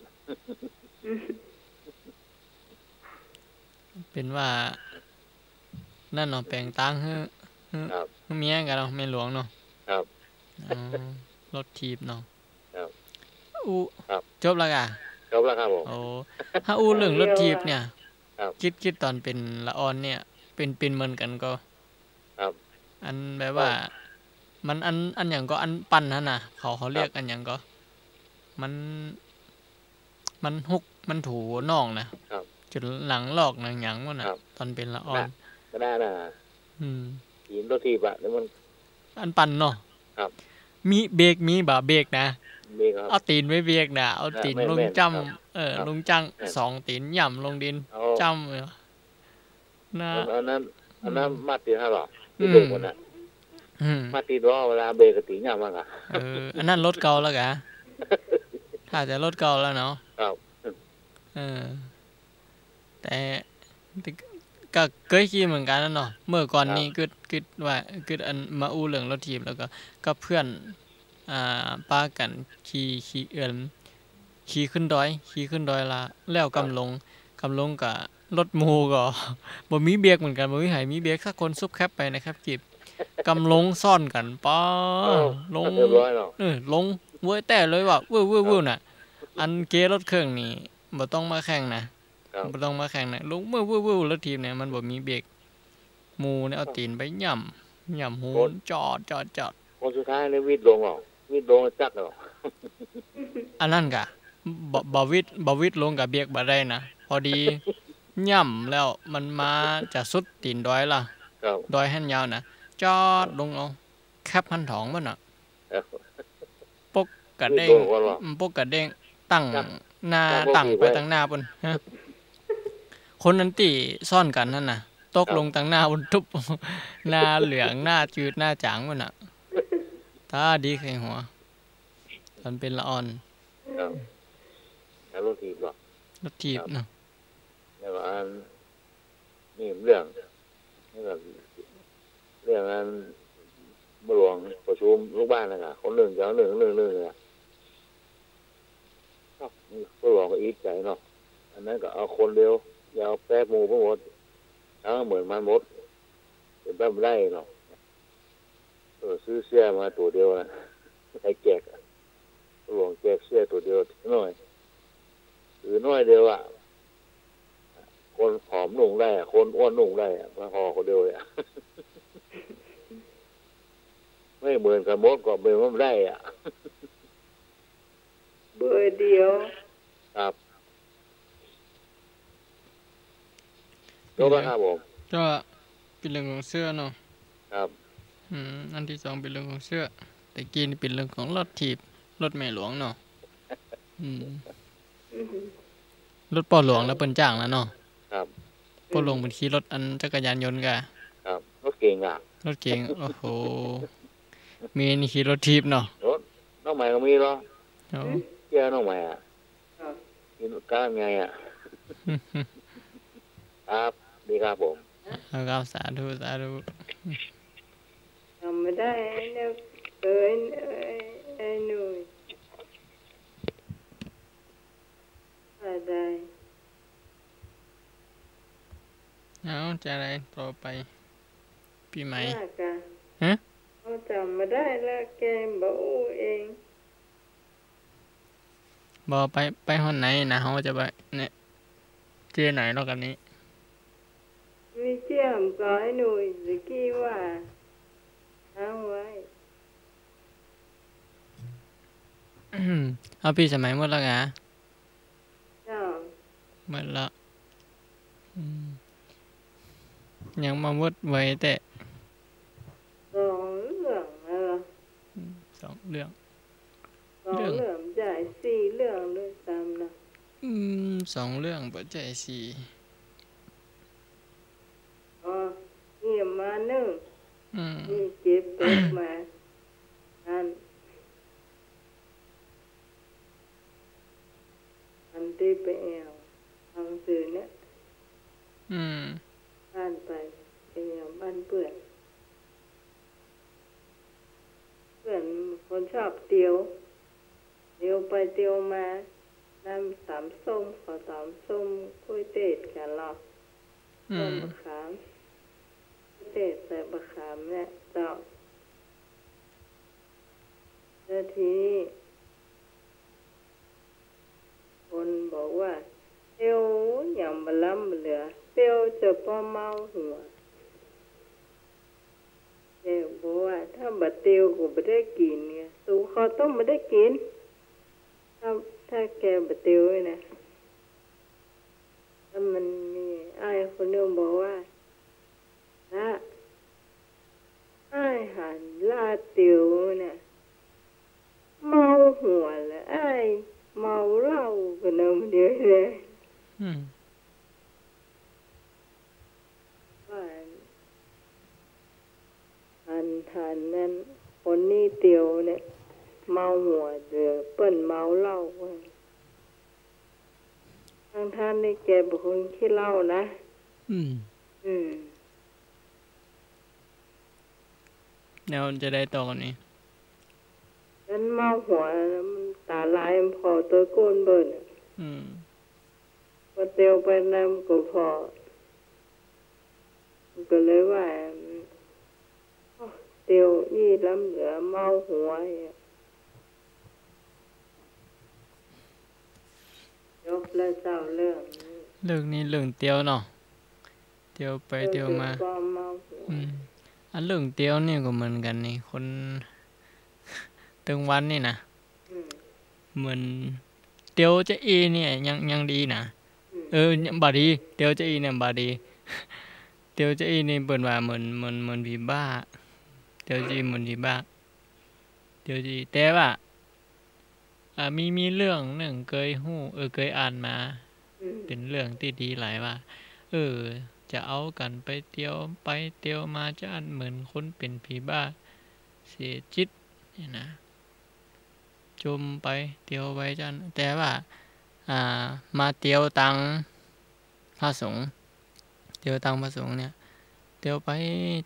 เป๋นว่า นั่นเนาะ แป๋งตางหื้อ หื้อ ครับ หื้อเมียกั๋นเนาะ แม่หลวงเนาะ ครับ อ๋อ รถถีบเนาะ ครับ อู้ ครับ จบแล้วก่า จบแล้วครับผม โอ้ ถ้าอู้เรื่องรถถีบเนี่ย ครับ กึ๊ด กึ๊ดต๋อนเป๋นละอ่อนเนี่ย เป๋น เป๋นเหมือนกั๋นก่อ ครับ อันแบบว่า ครับ มันอัน อันหยังก่อ อันปั่นหั้นนะ เขา เขาเรียก ครับ อันหยังก่อ มัน มันฮุก มันถูน่องนะ ครับ จ๋นหนังลอกหนังหยังหมดน่ะ ครับ ต๋อนเป๋นละอ่อน กระด้า กระด้านะ อืม ถีบรถถีบอะ แล้วมัน อันปั่นเนาะ ครับ มีเบรก มีบ่าเบรกนะ เบรกครับ เอาตี๋นไปเบรกนะ เอาตี๋น แม่น ลงจ้ำ แม่นครับ เออ ครับ ลงจ้ำ แม่น สองตี๋นย่ำลงดิน โอ้ จ้ำ นะ อัน อันนั้น อันนั้น อืม มาตี๋นหั้นเหรอ อืม ที่เบรกมันน่ะ อืม มาตี๋นล้อ เวลาเบรกก็ตี๋นย่ำมันอะ เออ อันนั้นรถเก่าแล้วก่า ถ้าจะรถเก่าแล้วเนาะ ครับ เออ แต่ แต่ก็เกยขี่เหมือนกั๋นนะเนาะ เมื่อก่อนนี้ ครับ กึ๊ด กึ๊ดว่า กึ๊ดอันมาอู้เรื่องรถถีบ แล้วก็กับเพื่อน อ่า ปากั๋นขี่ ขี่ เอิ่ม ขี่ขึ้นดอย ขี่ขึ้นดอยละ แล้ว ครับ กำลง กำลงกะรถหมู่ก็ บ่มีเบรกเหมือนกั๋น บ่มีใผมีเบรกสักคน สุบแคบไปนะครับ กำลงซ้อนกั๋น ป๊า เอ้า ลง เรียบร้อยเนาะ เออ ลงเว้ยแต๊เลยว่ะ เว้ย เว้ย ครับ เว้ยน่ะ อันเกยรถเครื่องนี่ บ่ต้องมาแข่งนะ ครับ บ่ต้องมาแข่งนะ ลงเว้ย เว้ย เว้ย รถถีบเนี่ย มันบ่มีเบรก หมู่เนี่ยเอาตี๋นไปย่ ย่ำฮู คน จอด จอด จอด คนสุดท้ายนี่วิดลงหรอ วิดลงจักหรอ อันนั้นก่ะ บ่ บ่วิด บ่วิดลงก็เบียกบ่ได้นะ พอดีย่ำแล้วมันมาจะสุดตี๋นดอยละ ครับ ดอยหั้นยาวนะ จอดลงเอา แคปหั้นถองมันน่ะ ครับ ปกกระเด้ง วิดลงก่อนหรอ อืม ปกกระเด้ง ตั้ง ตั้ง หน้า ตั้ง ตั้งไป ตั้งไป ตั้งหน้าปุ้น ฮะ คนนั้นตี้ซ้อนกั๋นหั้นน่ะ ตก ครับ ลงตั้งหน้าปุ้นตุ๊บ หน้าเหลือง หน้าจืด หน้าจ๋างปุ้นน่ะ ต๋าดีใค่หัว ต๋อนเป๋นละอ่อน ครับ แล้วรถถีบหรอ รถถีบ ครับ เนาะ แล้วก็อัน นี่เรื่อง แล้วก็เรื่องอัน บัวหลวงประชุมลูกบ้านน่ะค่ะ คนนึ่งเจ้านึ่ง นึ่ง นึ่งน่ะ เอ้า บัวหลวงก็อิดใจ๋เนาะ อันนั้นก็เอาคนเดียว อย่าเอาแปดหมู่ไปหมด ทั้งเหมือนมันหมด เป๋นไปบ่ได้เนาะ เออ ซื้อเสื้อมาตั๋วเดียวนะ ให้แจกอะ บัวหลวงแจกเสื้อตั๋วเดียว น้อย คือน้อยเดียวอะ คนผอมนุ่งได้อะ คนอ้วนนุ่งได้อะ มาห่อคนเดียวเลยอะ ไม่เหมือนกั๋นหมดก็เป๋นไปบ่ได้อะ เบอร์เดียว ครับ จบแล้วครับผม ก็เป๋นเรื่องของเสื้อเนาะ ครับ อืม อันตี้สองเป๋นเรื่องของเสื้อ แต่กี้นี่เป๋นเรื่องของรถถีบ รถแม่หลวงเนาะ อืม อือหือ รถป้อหลวงแล้วเปิ้นจ้างแล้วเนาะ ครับ ป้อหลวงเปิ้นขี่รถอันจักรยานยนต์ก่ะ ครับ รถเก๋งอะ รถเก๋ง โอ้โห เมียนี่ขี่รถถีบเนาะ รถ น้องใหม่ก็มีเหรอ โอ้ เจ้าน้องใหม่อะ ครับ กินก้านไงอะ ครับ ดีครับผม เอาครับ สาธุ สาธุ จ๋ำบ่ได้เนี่ย เอ้ย เอ้ย ไอ้หนุ่ย ว่าได้ เอา จะอะไรต่อไป ปี๋ใหม่ ว่าก่ะ ฮะ เอา จ๋ำบ่ได้แล้ว แกบ่อู้เอง บ่ ไป ไปฮอดไหนนะ เฮาจะไป เนี่ย เตี้ยไหนเนาะ กั๋นนี้ มีเตี้ยมก่อไอ้หนุ่ย ตะกี้ว่า ค้างไว้ เอา ปี้สมัยหมดแล้วกา เจ้า หมดแล้ว อืม ยังบ่หมดไวแต๊ สองเรื่องแล้วเหรอ อืม สองเรื่อง สองเรื่อง เรื่อง บ่ใจ้สี่เรื่องด้วยซ้ำนะ อืม สองเรื่อง บ่ใจ้สี่ อ๋อ นี่มานึ่ง อืม นี่เก็บตกมา อัน อันตี้ไปแอ่วหนังสือเนี่ย อืม บ้านไป ไปแอ่วบ้านเปื้อน เปื้อนคนชอบเตียว เตียวไปเตียวมา น้ำต๋ำส้ม เขาต๋ำส้มกล้วยเทศกั๋นลอ อืม ส้มบักขาม กล้วยเทศใส่บักขามเนี่ยเจ้า แล้วทีนี้ คนบอกว่า เตียวอย่างบ่ล้ำบ่เหลือ เตียวเฉพาะเมาหัว แกบอกว่า ถ้าบ่เตียวก็บ่ได้กิ๋นไง สูข้าวต้มบ่ได้กิ๋น ถ้า ถ้าแกบ่เตียวนี่นะ แล้วมันมีอ้ายคนนึ่งบอกว่า ละ อ้ายหันละเตียวเนี่ย เมาหัวละ อ้ายเมาเหล้ากั๋นเนาะ เดี๋ยวนี้ อืม ว่า หัน หันนั้น คนนี้เตียวเนี่ย เมาหัว เดี๋ยวเปิ้นเมาเหล้า ว่า ตังท่านนี่แกเป๋นคนขี้เหล้านะ อืม อืม แล้วจะได้ต่อกั๋นนี่ มันเมาหัว มันต๋าลายมันผ่อตวยก้นเปิ้นน่ะ อืม พอเตียวไปนำก็ผ่อ ก็เลยว่า โอ้ เตียวอี้ล้ำเหลือ เมาหัวเนี่ย จบแล้วเจ้าเรื่องนี้ เรื่องนี้เรื่องเตียวเนาะ เตียวไปเตียวมา เตียวก็เมาหัว อืม อันเรื่องเตียวนี่ก็เหมือนกั๋นนี่ คนตึงวันนี่นะ อืม เหมือนเตียวจะอี้เนี่ยยัง ยังดีนะ อืม เออ บ่ดี เตียวจะอี้เนี่ยบ่ดี เตียวจะอี้นี่เปิ้นว่าเหมือน เหมือน เหมือนผีบ้า เตียวจะอี้เหมือนผีบ้า เตียวจะอี้ แต่ว่า อ่า มี มีเรื่องนึ่งเกยฮู้ เออ เกยอ่านมา อืม เป๋นเรื่องตี้ดีหลายว่า เออ จะเอากั๋นไปเตียวไปเตียวมาจะอั้นเหมือนคนเป๋นผีบ้าเสียจิตเนี่ยนะ จมไปเตียวไปจะอั้น แต่ว่า อ่า มาเตียวตังพระสงฆ์ เตียวตังพระสงฆ์เนี่ย เตียวไป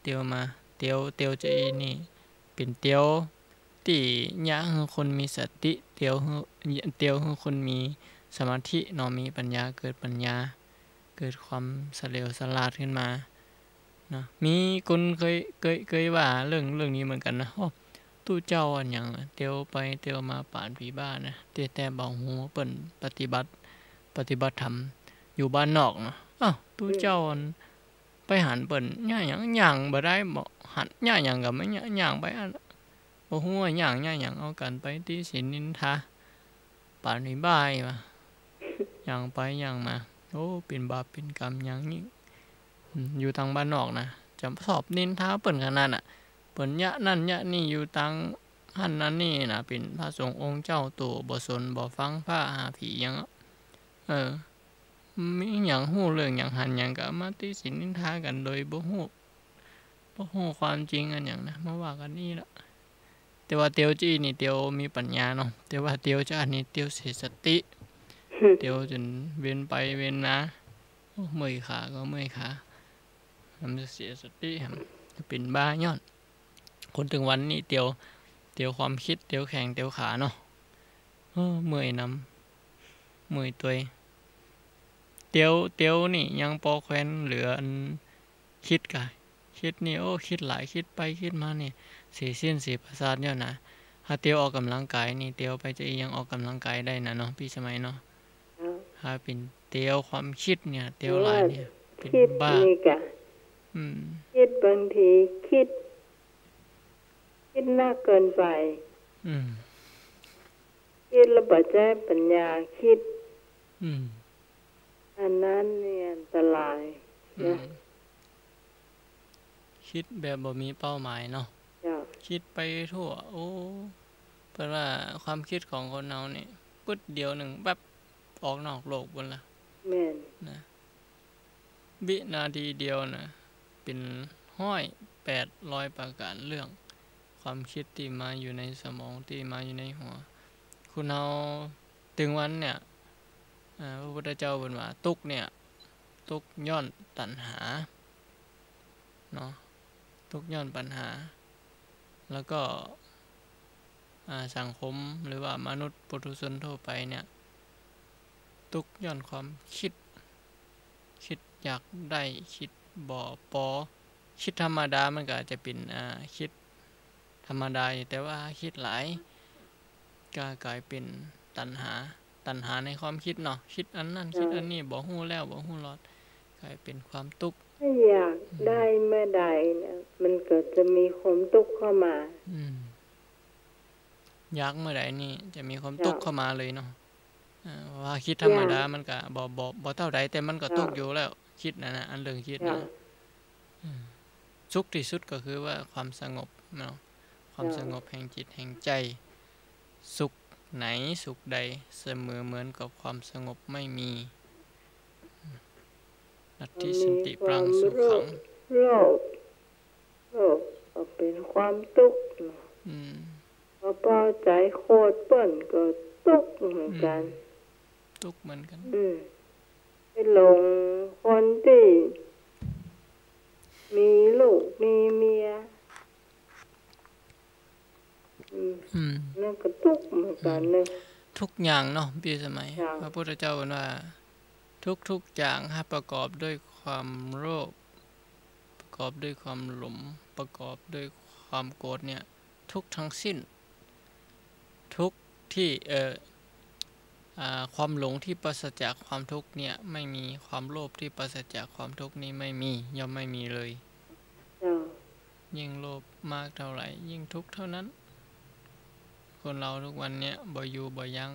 เตียวมา เตียว เตียวจะอี้นี่ เป๋นเตียวตี้เยียะหื้อคนมีสติ เตียวหื้อ เตียวหื้อคนมีสมาธิเนาะ มีปัญญา เกิดปัญญา เกิดความเฉลียวฉลาดขึ้นมาเนาะ มีคนเกย เกย เกยว่าเรื่อง เรื่องนี้เหมือนกั๋นนะ โอ้ ตุ๊เจ้าอันหยังเตียวไปเตียวมาป๋านผีบ้านะ แต่ แต่บ่ฮู้เปิ้นปฏิบัติ ปฏิบัติธรรมอยู่บ้านนอกเนาะ อ้าว ตุ๊เจ้าอัน ไปหันเปิ้นเยียะหยัง ย่างบ่ได้บ่ หันเยียะหยังก็บ่เยียะ ย่างไปอั้น บ่ฮู้ว่าย่างเยียะหยัง เอากั๋นไปติฉินนินทา ป๋านผีบ้าอี้วะ ย่างไปย่างมา โอ้ เป๋นบาปเป๋นกรรมอย่างยิ่ง อืม อยู่ตางบ้านนอกนะ จะชอบนินทาเปิ้นขนาดน่ะ เปิ้นเยียะนั่นเยียะนี่ อยู่ตางหั้นนั่นนี่นะ เป๋นพระสงฆ์องค์เจ้าโต บ่สนบ่ฟังพระหาผีหยังอะ เออ มีหยังฮู้เรื่องหยังหันหยังก็เอามาติฉินนินทากั๋นโดยบ่ฮู้ บ่ฮู้ความจริงอันหยังนะ มาว่ากั๋นอี้ละ แต่ว่าเตียวจะอี้นี่เตียวมีปัญญาเนาะ แต่ว่าเตียวจะอี้นี่เตียวเสียสติ เตียวจ๋นเวียนไปเวียนมา โอ้ เมื่อยขาก็เมื่อยขา มันจะเสียสติ จะเป๋นบ้าย้อน คนตึงวันนี่เตียว เตียวความกึ๊ด เตียวแข้ง เตียวขาเนาะ เออ เมื่อยนำ เมื่อยตวย เตียว เตียวนี่ยังปอแควนเหลืออันกึ๊ดก่ะ กึ๊ดนี่ โอ้ กึ๊ดหลาย กึ๊ดไปกึ๊ดมานี่ เสียสิ้นเสียประสาทย้อนนะ ถ้าเตียวออกก๋ำลังก๋ายนี่ เตียวไปจะอี้ยังออกก๋ำลังก๋ายได้นะเนาะ ปี้สมัยเนาะ เจ้า ถ้าเป๋นเตียวความกึ๊ดเนี่ย เตียวหลายเนี่ย เป๋นบ้า กึ๊ดนี่ก่ะ อืม กึ๊ดบางทีกึ๊ด กึ๊ดนักเกินไป อืม กึ๊ดแล้วบ่ใจ๊ปัญญากึ๊ด อืม อันนั้นนี่อันตรายนะ อืม กึ๊ดแบบบ่มีเป้าหมายเนาะ เจ้า กึ๊ดไปทั่ว โอ้ เปิ้นว่าความกึ๊ดของคนเฮานี่ ปึ๊ดเดียวนึ่งแว็บ ออกนอกโลกปู๊นละ แม่น นะ วินาทีเดียวนะ เป๋นฮ้อยแปดร้อยประก๋านเรื่อง ความกึ๊ดตี้มาอยู่ในสมอง ตี้มาอยู่ในหัว คนเฮาตึงวันเนี่ย อ่า พระพุทธเจ้าเปิ้นว่า ตุ๊กข์เนี่ย ตุ๊กข์ย้อนตัณหา เนาะ ตุ๊กข์ย้อนปัญหา แล้วก็ อ่า สังคมหรือว่ามนุษย์ปุถุชนทั่วไปเนี่ย ตุ๊กข์ย้อนความกึ๊ด กึ๊ดอยากได้ กึ๊ดบ่ปอ กึ๊ดธรรมดามันก็อาจจะเป๋น อ่า กึ๊ดธรรมดาอยู่ แต่ว่ากึ๊ดหลาย ก็ก๋ายเป๋นตัณหา ตัณหาในความกึ๊ดเนาะ กึ๊ดอันนั้น กึ๊ดอันนี้ บ่ฮู้แล้ว บ่ฮู้รอด ก๋ายเป๋นความตุ๊กข์ ถ้าอยากได้เมื่อใดเนี่ย มันก็จะมีความตุ๊กข์เข้ามา อืม อยากเมื่อใดนี่จะมีความตุ๊กข์เข้ามาเลยเนาะ อ่า เพราะว่ากึ๊ดธรรมดามันก็บ่ บ่ บ่เต้าใด แต่มันก็ตุ๊กข์อยู่แล้ว กึ๊ดนั่นนะ อันเรื่องกึ๊ดนะ อืม สุขตี้สุดก็คือว่าความสงบเนาะ ความสงบแห่งจิตแห่งใจ สุขไหนสุขใด เสมอเหมือนกับความสงบไม่มี นัตถิสันติปรังสุขัง โลภ โลภก็เป๋นความตุ๊กข์เนาะ อืม บ่ปอใจ๋โกรธเปิ้นก็ตุ๊กข์เหมือนกั๋น อืม ตุ๊กข์เหมือนกั๋น อืม ไปหลงคนตี้มีลูกมีเมีย อืม อืม นั่นก็ตุ๊กข์เหมือนกั๋นเนาะ ทุกอย่างเนาะ ปี้สมัย เจ้า พระพุทธเจ้าเปิ้นว่า ทุกๆ อย่างหากประกอบด้วยความโลภ ประกอบด้วยความหลง ประกอบด้วยความโกรธเนี่ย ทุกข์ทั้งสิ้น ทุกข์ที่ เอ่อ อ่า ความหลงที่ปราศจากความทุกข์เนี่ยไม่มี ความโลภที่ปราศจากความทุกข์นี่ไม่มี ย่อมไม่มีเลย เจ้า ยิ่งโลภมากเท่าไหร่ ยิ่งทุกข์เท่านั้น คนเฮาทุกวันเนี่ย บ่อยู่บ่ยั้ง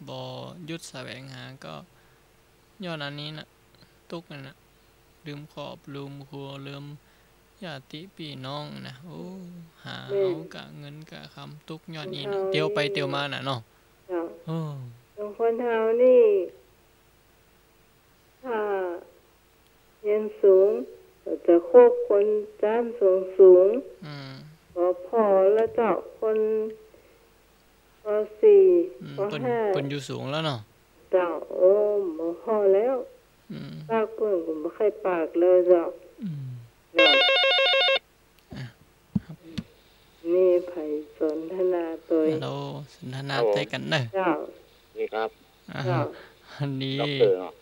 บ่หยุดแสวงหา ก็ย้อนอันนี้น่ะ ทุกข์นั่นน่ะ ลืมครอบ ลืมครัว ลืมญาติปี้น้องนะ โอ้ หาเอากะเงินกะคำ ทุกข์ย้อนอี้น่ะ เตียวไปเตียวมาน่ะเนาะ เจ้า โอ้ คนเฮานี่ ถ้าเฮียนสูง ก็จะคบคนชั้นสูงสูง อืม ปอ ปอแล้วเจ้า คน ปอสี่ อืม ปอ เปิ้น ห้า เปิ้นอยู่สูงแล้วเนาะ เจ้า โอ้ บ่พ้อแล้ว อืม ปากเปิ้นก็บ่ใค่ปากเลยเจ้า อืม เนาะ อ่ะ ครับ นี่ใผสนทนาตวย ฮัลโหล สนทนาตวยกั๋นเนาะ เจ้า นี่ครับ อ่า เจ้า อันนี้ ด็อกเตอร์เนาะ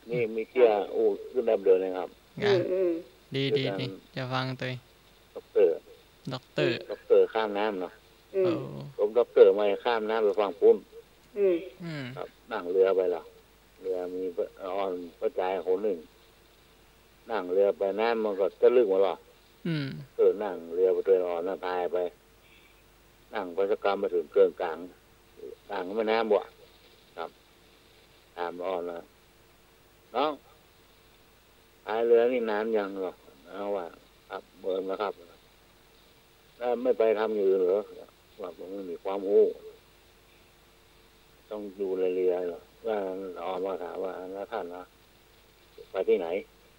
นี่มีเตื้ออู้ขึ้นแป๊บเดียวนะครับ อ่ะ อืม อืม ดี ดี ดี จะฟังตวย ด็อกเตอร์ ด็อกเตอร์ ด็อกเตอร์ข้ามน้ำเนาะ อืม เออ ผมด็อกเตอร์มาข้ามน้ำไปฝั่งปู๊น อืม อืม ครับ นั่งเรือไปล่ะ เรือมีป้า อ่อนป้าจายคนนึ่ง นั่งเรือไป น้ำมันก็จะลึกมาหรอ อืม เออ นั่งเรือไปตวยอ่อนน่ะ พายไป นั่งไปสักกำไปเถิงเกินก๋าง ก๋างแม่น้ำบ่ะ ครับ ถามอ่อนว่า "น้อง พายเรือนี่นานยัง" เหรอ อ่อนว่า "ครับ เมินแล้วครับ" "แล้วไม่ไปทำอย่างอื่นเหรอ" ว่า "ผมไม่มีความฮู้ ต้องอยู่ในเรือ" เหรอ ว่า อ่อนว่าถามว่า "แล้วท่านล่ะ ไปที่ไหน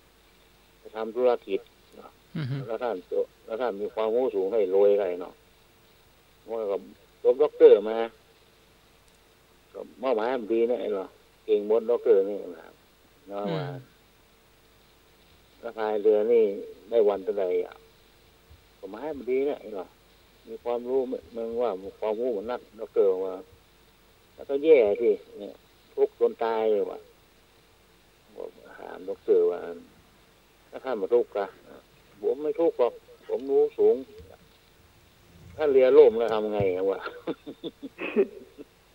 " "ไปทำธุรกิจ" เหรอ อือฮึ "แล้วท่าน แล้วท่านมีความฮู้สูงได้รวยได้เนาะ" ว่าก็จบด็อกเตอร์มา ก็มาหมายมันดีนะไอ้เหรอ เก่งหมดด็อกเตอร์นี่นะ น้อยว่า อืม แล้วพายเรือนี่ได้วันเท่าใดอะ ก็หมายมันดีนะไอ้เหรอ มีความฮู้ มันว่าความฮู้มันนัก ด็อกเตอร์ว่า แล้วก็แย่สิเนี่ย ทุกข์จนตายเลยว่ะ ก็ถามด็อกเตอร์ว่า แล้วท่านบ่ทุกข์กะ ผมไม่ทุกข์หรอก ผมฮู้สูง ถ้าเรือล่มแล้วทำไงอะวะ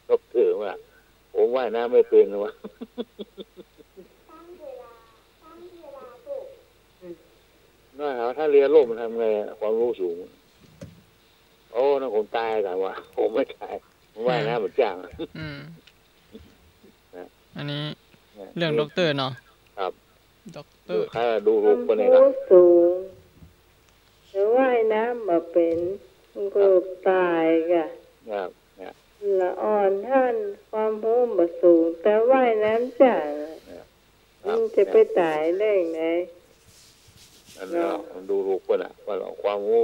ด็อกเตอร์ว่า ผมว่ายน้ำไม่เป็นวะ น้อยถามว่าถ้าเรือล่มทำไงอะ ความฮู้สูง โอ้ นั่นผมตายก่อนวะ ผมไม่ตาย ผมว่ายน้ำบ่จ้าง อืม นะ อันนี้ เนี่ย เรื่องด็อกเตอร์เนาะ ครับ ด็อกเตอร์ ดูถูกคนนี้ครับ ความฮู้สูง แต่ว่ายน้ำบ่เป็น มันก็ตายก่ะ ครับ เนี่ย ละอ่อนท่าน ความฮู้บ่สูง แต่ว่ายน้ำจ้าง เนี่ย ครับ มันจะไปต๋ายได้ไง นั่นแหละ เนาะ มันดูถูกเปิ้นน่ะ ว่าความฮู้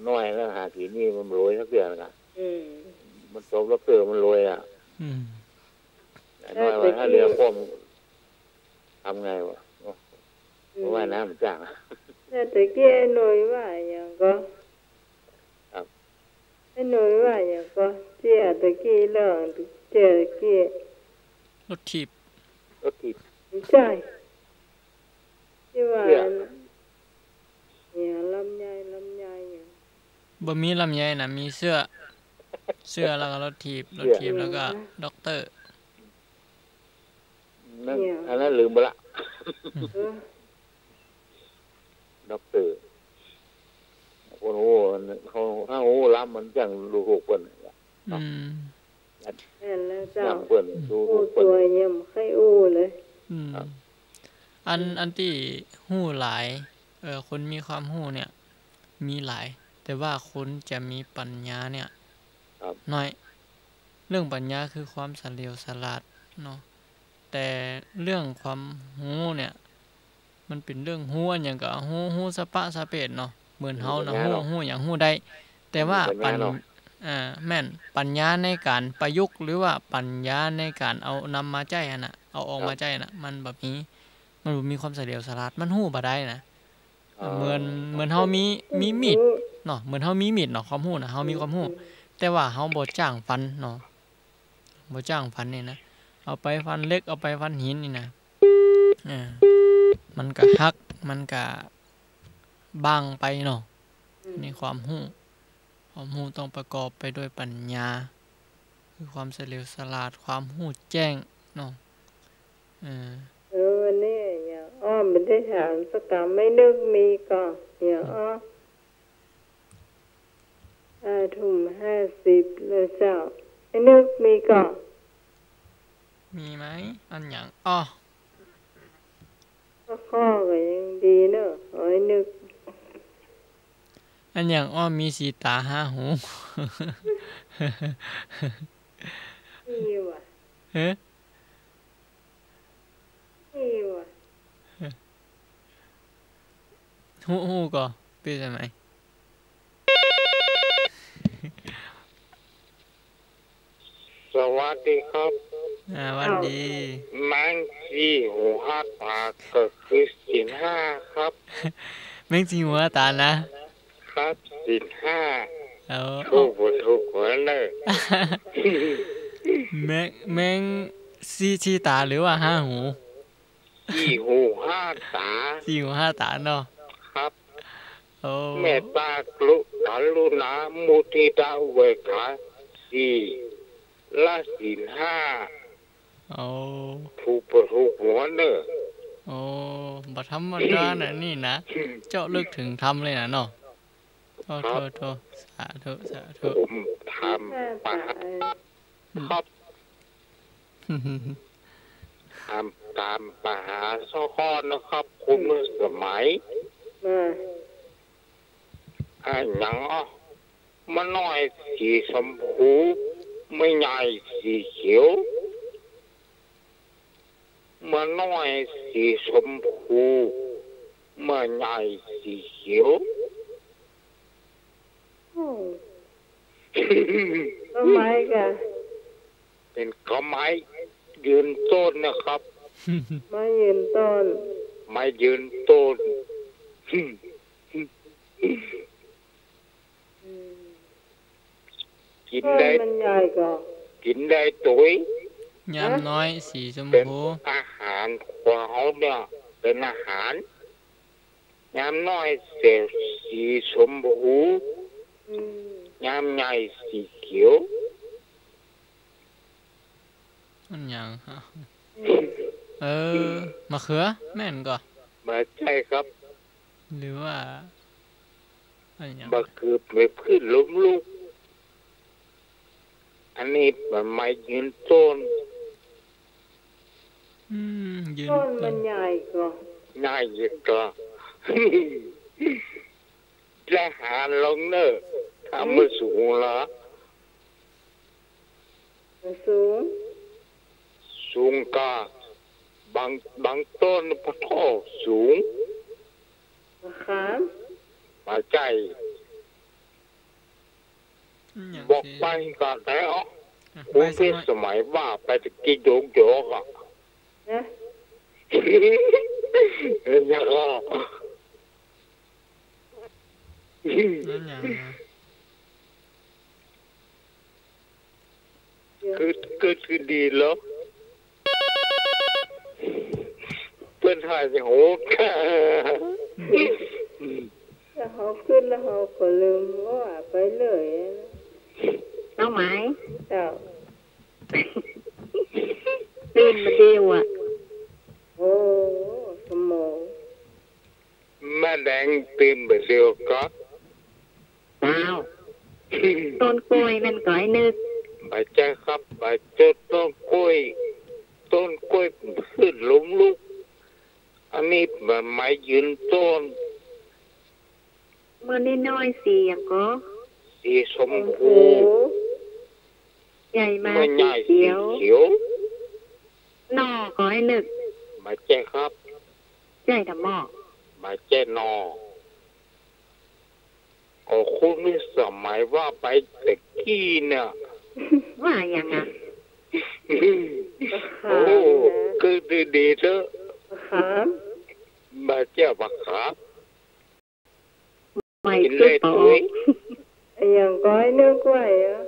น้อยนะ หากิ๋นนี่มันบ่รวยสักเตื้อนะ อืม มันจบด็อกเตอร์มันรวยอ่ะ อืม น้อยว่าถ้าเรือคว่ำทำไงวะ อืม ว่ายน้ำมันจ้าง แต่ตะกี้ไอ้หนุ่ยว่าอย่างก็ ครับ ไอ้หนุ่ยว่าอย่างก็ เตี้ยตะกี้เรื่อง เตี้ยตะกี้ รถถีบ รถถีบ ใจ้ ตี้ว่า เตี้ย เนี่ย ลำไย ลำไยเนี่ย บ่มีลำไยนะ มีเสื้อ เสื้อแล้วก็รถถีบ รถถีบแล้วก็ อืม ด็อกเตอร์ นั่น เนี่ย อันนั้นลืมไปละ เออ ด็อกเตอร์ คนฮู้ เขา ถ้าฮู้ล้ำมันจั่งดูถูกเปิ้น อืม แม่นแล้วเจ้า ย้ำเปิ้น ดูถูกเปิ้น ฮู้ตวยยังบ่ใค่อู้เลย อืม ครับ อัน อืม อันตี้ฮู้หลาย เอ่อ คนมีความฮู้เนี่ย มีหลาย แต่ว่าคนจะมีปั๋ญญาเนี่ย ครับ น้อย เรื่องปั๋ญญาคือความเฉลียวฉลาดเนาะ แต่เรื่องความฮู้เนี่ย มันเป๋นเรื่องฮู้อันหยังก็ฮู้ ฮู้สะปะสะเปะเนาะ เหมือนเฮานะ มีปั๋ญญา ฮู้ เนาะ ฮู้หยังฮู้ได้ แต่ว่า มีปั๋ญญา ปั๋ญ เนาะ อ่า แม่น ปั๋ญญาในก๋านประยุกต์ หรือว่าปั๋ญญาในก๋านเอานำมาใจ๊หั้นน่ะ เอาออกมาใจ๊หั้นน่ะ ครับ มันบ่มี มันบ่มีความเฉลียวฉลาด มันฮู้บ่ได้นะ อ๋อ เหมือน เหมือนเฮามี มีมีดเนาะ เหมือนเฮามีมีดเนาะ ความฮู้นะ เฮามีความฮู้ อืม แต่ว่าเฮาบ่จ้างฟันเนาะ บ่จ้างฟันนี่นะ เอาไปฟันเหล็ก เอาไปฟันหินนี่นะ เออ มันก็หัก มันก็บางไปเนาะ อืม นี่ความฮู้ ความฮู้ต้องประกอบไปด้วยปั๋ญญา คือความเฉลียวฉลาด ความฮู้แจ้งเนาะ เออ เออ วันนี้เนี่ย อ้อมบ่ได้ถามสักกำ ไม่นึกมีก่อ เนี่ย อ้อ ห้าทุ่มห้าสิบแล้วเจ้า ไอ้นึกมีก่อ มีไหม อันหยัง อ้อ สักข้อก็ยังดีเนอะ ขอไอ้นึก อันหยังอ้อ มีสี่ต๋าห้าหู มีว่ะ เฮ้ย ฮู้ ฮู้ก่อ เป๋นจะไหน สวัสดีครับ อ่า หวัดดี แมงสี่หูห้าต๋าก็คือศีลห้าครับ แมงสี่หูห้าต๋านะ ครับ ศีลห้า เอา ถูกบ่ถูกหัวเนอะ แมง แมงสี่ สี่ต๋าหรือว่าห้าหู สี่หูห้าต๋า สี่หูห้าต๋าเนาะ ครับ โอ้ เมตตากรุณามุทิตาอุเบกขาสี่ และศีลห้า โอ้ ถูกบ่ถูกหัวเนอะ โอ้ บ่ธรรมดานะนี่นะ เจาะลึกถึงธรรมเลยนะเนาะ โธ่ ครับ โธ่ โธ่ สาธุ สาธุ ผมถาม ห้าต๋า ปะหา ครับ ถาม ถามปะหาสะข้อนะครับ คุณสมัย อ่า อะหยังอ่ะ มะน้อยสีชมพู มะใหญ่สีเขียว มะน้อยสีชมพู มะใหญ่สีเขียว อืม ต้นไม้ค่ะ เป๋นกอไม้ยืนต้นนะครับ ไม้ยืนต้น ไม้ยืนต้น อืม กิ๋นได้ ต้นมันใหญ่ก่อ กิ๋นได้ตวย ยามน้อยสีชมพู เป๋นอาหาร คนเฮาเนี่ย เป๋นอาหาร ยามน้อยเสพสีชมพู อืม ยามใหญ่สีเขียว มันหยังฮะ อืม เออ มะเขือ แม่นก่อ บ่ใจ้ครับ หรือว่า อันหยัง บ่าเกือบเป๋นพืชล้มลุก อันนี้มันไม้ยืนต้น อืม ยืนต้น ต้นมันใหญ่ก่อ ใหญ่ก่อ และหาลงเนอะ ถ้ามันสูงละ มันสูง สูงก่อ บาง บางต้นปะโท้สูง มะขาม บ่ใจ้ อืม บอกไปก่อนแล้ว อ่ะ คุณ ไปสักหน่อย พิสมัยว่าไปตะกี้โยกๆ อ่ะ นะ เออ อย่างนั้น นั่นอย่างนะ คือ คือ คือดีเหรอ เปิ้นถ่ายสิโหด แล้วเฮาขึ้นแล้วเฮาก็ลืมว่าไปเลย น้องไหม เจ้า ตื่นมาเดียวอะ โอ้ สมอง แม่แดงตื่นบ่าเดียวก็ อ้าว ต้นกล้วยนั่นก็ไอ้นึก บ่ใจ้ครับ บ่าเจ้าต้นกล้วย ต้นกล้วยขึ้นล้มลุก อันนี้มันไม้ยืนต้น เมื่อน้อยๆ สีหยังก็ สีชมพู ใหญ่มา เมื่อใหญ่ สีเขียว สีเขียว หน่อก็ไอ้นึก บ่ใจ้ครับ ใจ้ตะหม้อ บ่ใจ้หน่อ ก็คุณพิสมัยว่าไปตะกี้เนี่ย ว่าอย่างนั้น โอ้ คือดีๆ เถอะ มะขาม บ่ใจ้มะขาม ไม่ กิ๋นได้ตวย อย่างก้อยนึกไว้อะ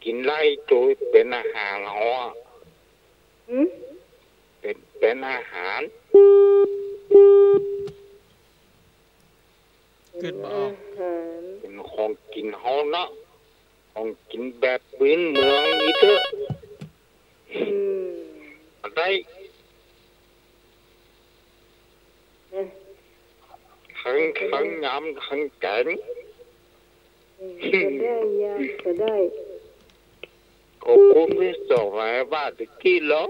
กิ๋นได้ตวย เป๋นอาหารเฮาอะ หืม เป๋น เป๋นอาหาร กึ๊ดบ่ออก เป๋นอาหาร เป๋นของกิ๋นเฮาเนาะ ของกิ๋นแบบพื้นเมืองนี้เถอะ อืม ได้ นะ ทั้ง ทั้งยำ ทั้งแก๋ง เออ ก็ได้ยะ ก็ได้ ขอบคุณตี้ส่งมาให้ว่าตะกี้เหรอ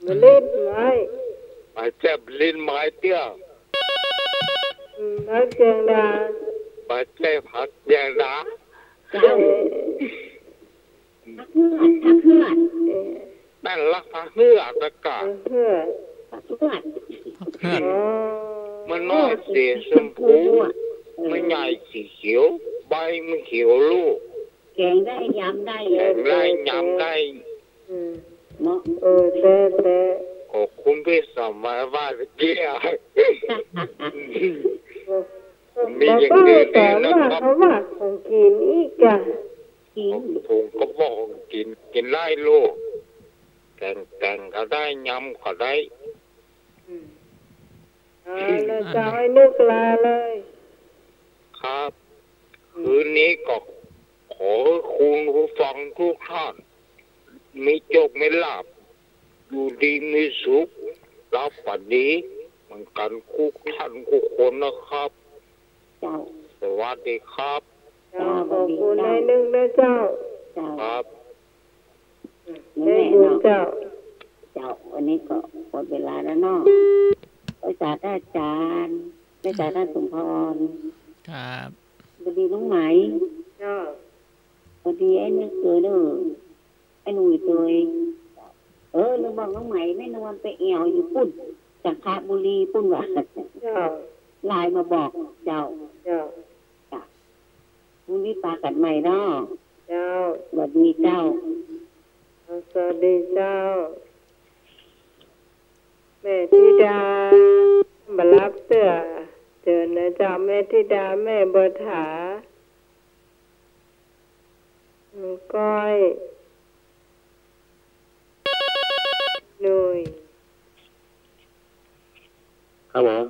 บ่เล่นไม้ บ่ใจ้บ่เล่นไม้เตื้อ อืม ผักเจียงดา บ่ใจ้ผักเจียงดา เจ้า ผักเฮือด ผักเฮือด เออ แป้นลักผักเฮือดละก่า ผักเฮือด ผักเฮือด ผักเฮือด อ๋อ มันน้อยสีชมพูอะ เออ มันใหญ่สีเขียว ใบมันเขียวลูก แก๋งได้ ยำได้ แก๋งได้ ยำได้ อืม เนาะ เออ แต๊ๆ ขอบคุณตี้ส่งมาว่าตะกี้อะ มีอย่างอื่นอีกนะครับ เขาว่าของกิ๋นอีกอะ กิ๋น ผมก็บอกกิ๋น กิ๋นได้ลูก แก๋งๆ ก็ได้ ยำก็ได้ อืม เอาละเจ้า ให้นึกลาเลย ครับ อืม คืนนี้ก็ขอหื้อคุณผู้ฟังกู้ต้าน มีโจคมีลาภ อยู่ดีมีสุข หลับฝันดีเหมือนกั๋นกู้ต้านกู้คนนะครับ เจ้า สวัสดีครับ เจ้า ขอบคุณนายนึกนะเจ้า เจ้า ครับ อืม แม่บุญเจ้า เจ้า วันนี้ก็หมดเวลาแล้วเนาะ ไหว้สาท่านอาจ๋ารย์ ไหว้สาท่านสมภร ครับ สวัสดีน้องไหม เจ้า สวัสดีไอ้นึกเตยเด้อ ไอ้หนุ่ยเตย เออ ลืมบอกน้องไหม แม่นวลไปแอ่วอยู่ปุ้น จันทบุรีปุ้นว่ะ เจ้า ไลน์มาบอก เจ้า เจ้า จ้ะ พรุ่งนี้ปะกั๋นใหม่เนาะ เจ้า สวัสดีเจ้า สวัสดีเจ้า แม่ธิดา บ่หลับเตื้อ เจิญนะเจ้า แม่ธิดา แม่บัวถา น้องก้อย หนุ่ย ครับผม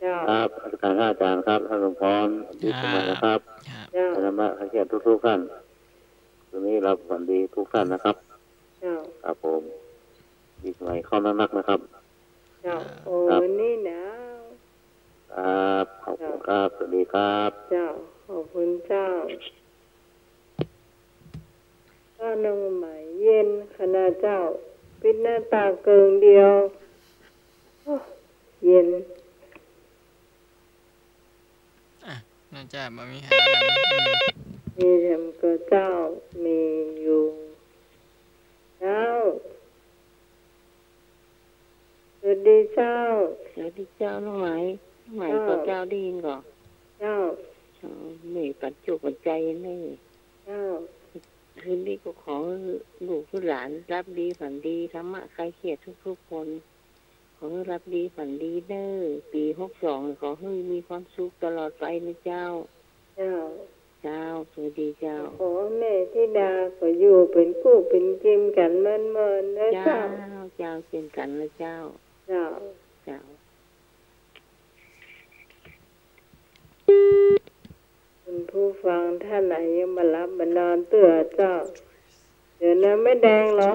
เจ้า ครับ นมัสก๋านพระอาจ๋ารย์ครับ ท่านสมภร ปี๋ใหม่นะครับ ครับ เจ้า ธรรมะ ขอเชิญทุกๆ ท่าน คืนนี้หลับฝันดีทุกท่านนะครับ เจ้า ครับผม ปี๋ใหม่เข้านักๆ นะครับ เจ้า โอ้ ครับ วันนี้หนาว ครับ ขอบคุณครับ สวัสดีครับ เจ้า ขอบคุณเจ้า บ้านน้องไหมเย็นขนาดเจ้า ปิดหน้าต่างเกิ่งเดียว โอ้ เย็น อ่ะ น่าจะบ่มีหา อืม มีแถมก็เจ้า มียุง เจ้า สวัสดีเจ้า สวัสดีเจ้าน้องไหม น้องไหม เจ้า ก็เจ้าได้ยินก่อ เจ้า อ๋อ มีปัจจุปัจจัยนี่ เจ้า คืนนี้ก็ขอหื้อลูกหื้อหลานหลับดีฝันดี ธรรมะคลายเครียดทุกๆ คน ขอหื้อหลับดีฝันดีเน้อ ปี๋หกสอง ขอหื้อมีความสุขตลอดไปนะเจ้า เจ้า เจ้า สวัสดีเจ้า ขอแม่ธิดาก็อยู่เป๋นกู้เป๋นกิ๋มกั๋นเมินๆ เน้อเจ้า เจ้า เจ้า เจ้า เจ้า เจ้า คุณผู้ฟังท่านไหนยังบ่หลับบ่นอนเตื้อเจ้า เดี๋ยวนะ แม่แดงเหรอ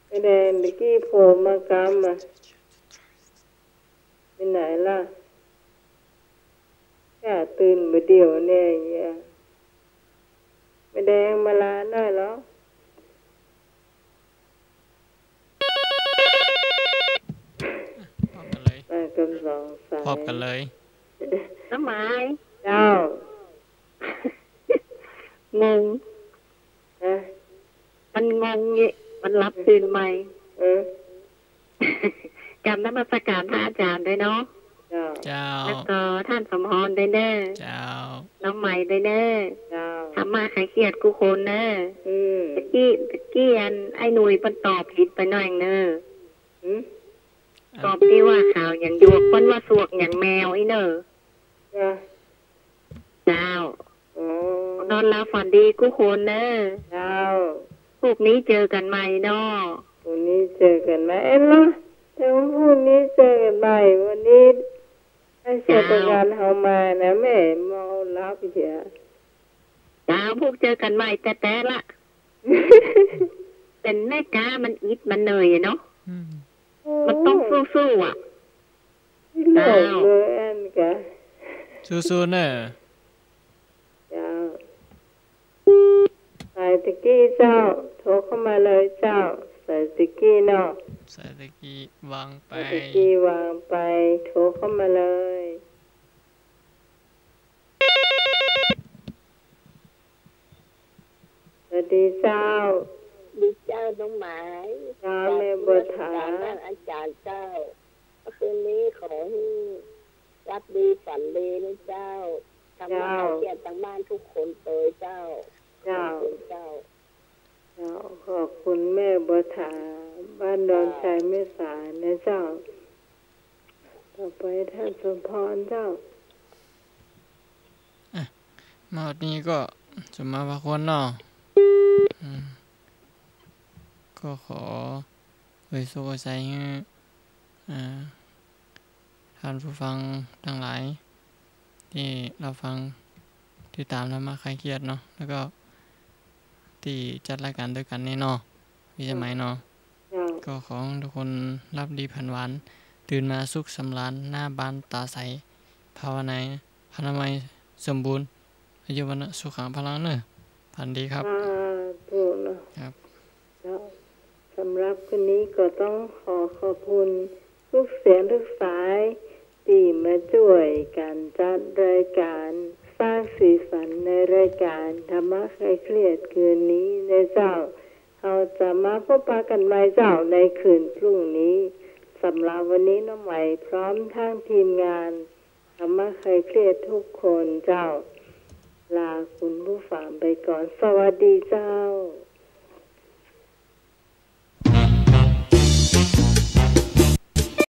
แม่แดงตะกี้โผล่มากำอะ ไปไหนล่ะ จ้า ตื่นบ่าเดี่ยวเนี่ย แม่แดงมาลาหน่อยเหรอ พบกันเลย มากำสองสาย พบกันเลย น้องไหม เจ้า งง ฮะ มันงงเนี่ย มันหลับตื่นใหม่ เออ กราบนมัสการพระอาจารย์ด้วยเนาะ เจ้า เจ้า แล้วก็ท่านสมภรด้วยเน้อ เจ้า น้องไหมด้วยเน้อ เจ้า ธรรมะคลายเครียดกู้คนเน้อ อืม ตะกี้ ตะกี้อันไอ้หนุ่ยเปิ้นตอบผิดไปหน่อยเน้อ หืม ตอบตี้ว่าข่าวหยังหยวก เปิ้นว่าสวกหยังแมวอี้เน้อ จ้ะ เจ้า อ๋อ นอนหลับฝันดีกู้คนเน้อ เจ้า พรุ่งนี้เจอกันใหม่เนาะ พรุ่งนี้เจอกันใหม่ เอ๊ะ แล้ว แต่ว่าพรุ่งนี้เจอกันใหม่ วันนี้ไอ้เจ้า เทศกาลเฮามานะ แม่เมาหลับเหีย เจ้า พวกเจอกันใหม่แต๊ๆ ละ เป๋นแม่ก๊ามันอิดมันเหนื่อยอะเนาะ อืม มันต้องสู้ๆ อะ โลกเลยอันกะ สู้ๆ เน่อ เจ้า สายตะกี้เจ้า โทรเข้ามาเลยเจ้า สายตะกี้เนาะ สายตะกี้วางไป สายตะกี้วางไป โทรเข้ามาเลย สวัสดีเจ้า ดีเจ้าน้องไหม เจ้า แม่บัวถา กราบนมัสการอาจ๋ารย์เจ้า คืนนี้ขอหื้อหลับดีฝันดีนะเจ้า ธรรมะ เจ้า คลายเครียดตังบ้านทุกคนเตยเจ้า เจ้า ขอบคุณเจ้า เจ้า ขอบคุณแม่บัวถา บ้านดอนชัย เจ้า แม่สายนะเจ้า ต่อไปท่านสมพรเจ้า อ่ะ มาวันนี้ก็จะมาว่าคนเนาะ อืม ก็ขออวยสุขอวยชัยหื้อ อ่า ท่านผู้ฟังตังหลาย ตี้ฮับฟัง ติดต๋ามธรรมะคลายเครียดเนาะ แล้วก็ตี้จัดรายก๋านตวยกั๋นนี่เนาะ พี่สมัยเนาะ เจ้า ก็ขอหื้อทุกคนหลับดีฝันหวาน ตื่นมาสุขสำราญ หน้าบานต๋าใส ภาวนา พรรณนามัยสมบูรณ์ อายุ วัณณะ สุขัง พลัง เน่อ ฝันดีครับ สาธุเนาะ ครับ เจ้า สำหรับคืนนี้ก็ต้องขอขอบคุณทุกเสียงทุกสายตี้มาจ้วยกั๋นจัดรายก๋านสร้างสีสันในรายก๋านธรรมะคลายเครียดคืนนี้นะเจ้า เฮาจะมาพบปะกั๋นใหม่เจ้าในคืนพรุ่งนี้ สำหรับวันนี้น้องไหมพร้อมทั้งทีมงานธรรมะคลายเครียดทุกคนเจ้า ลาคุณผู้ฟังไปก่อน สวัสดีเจ้า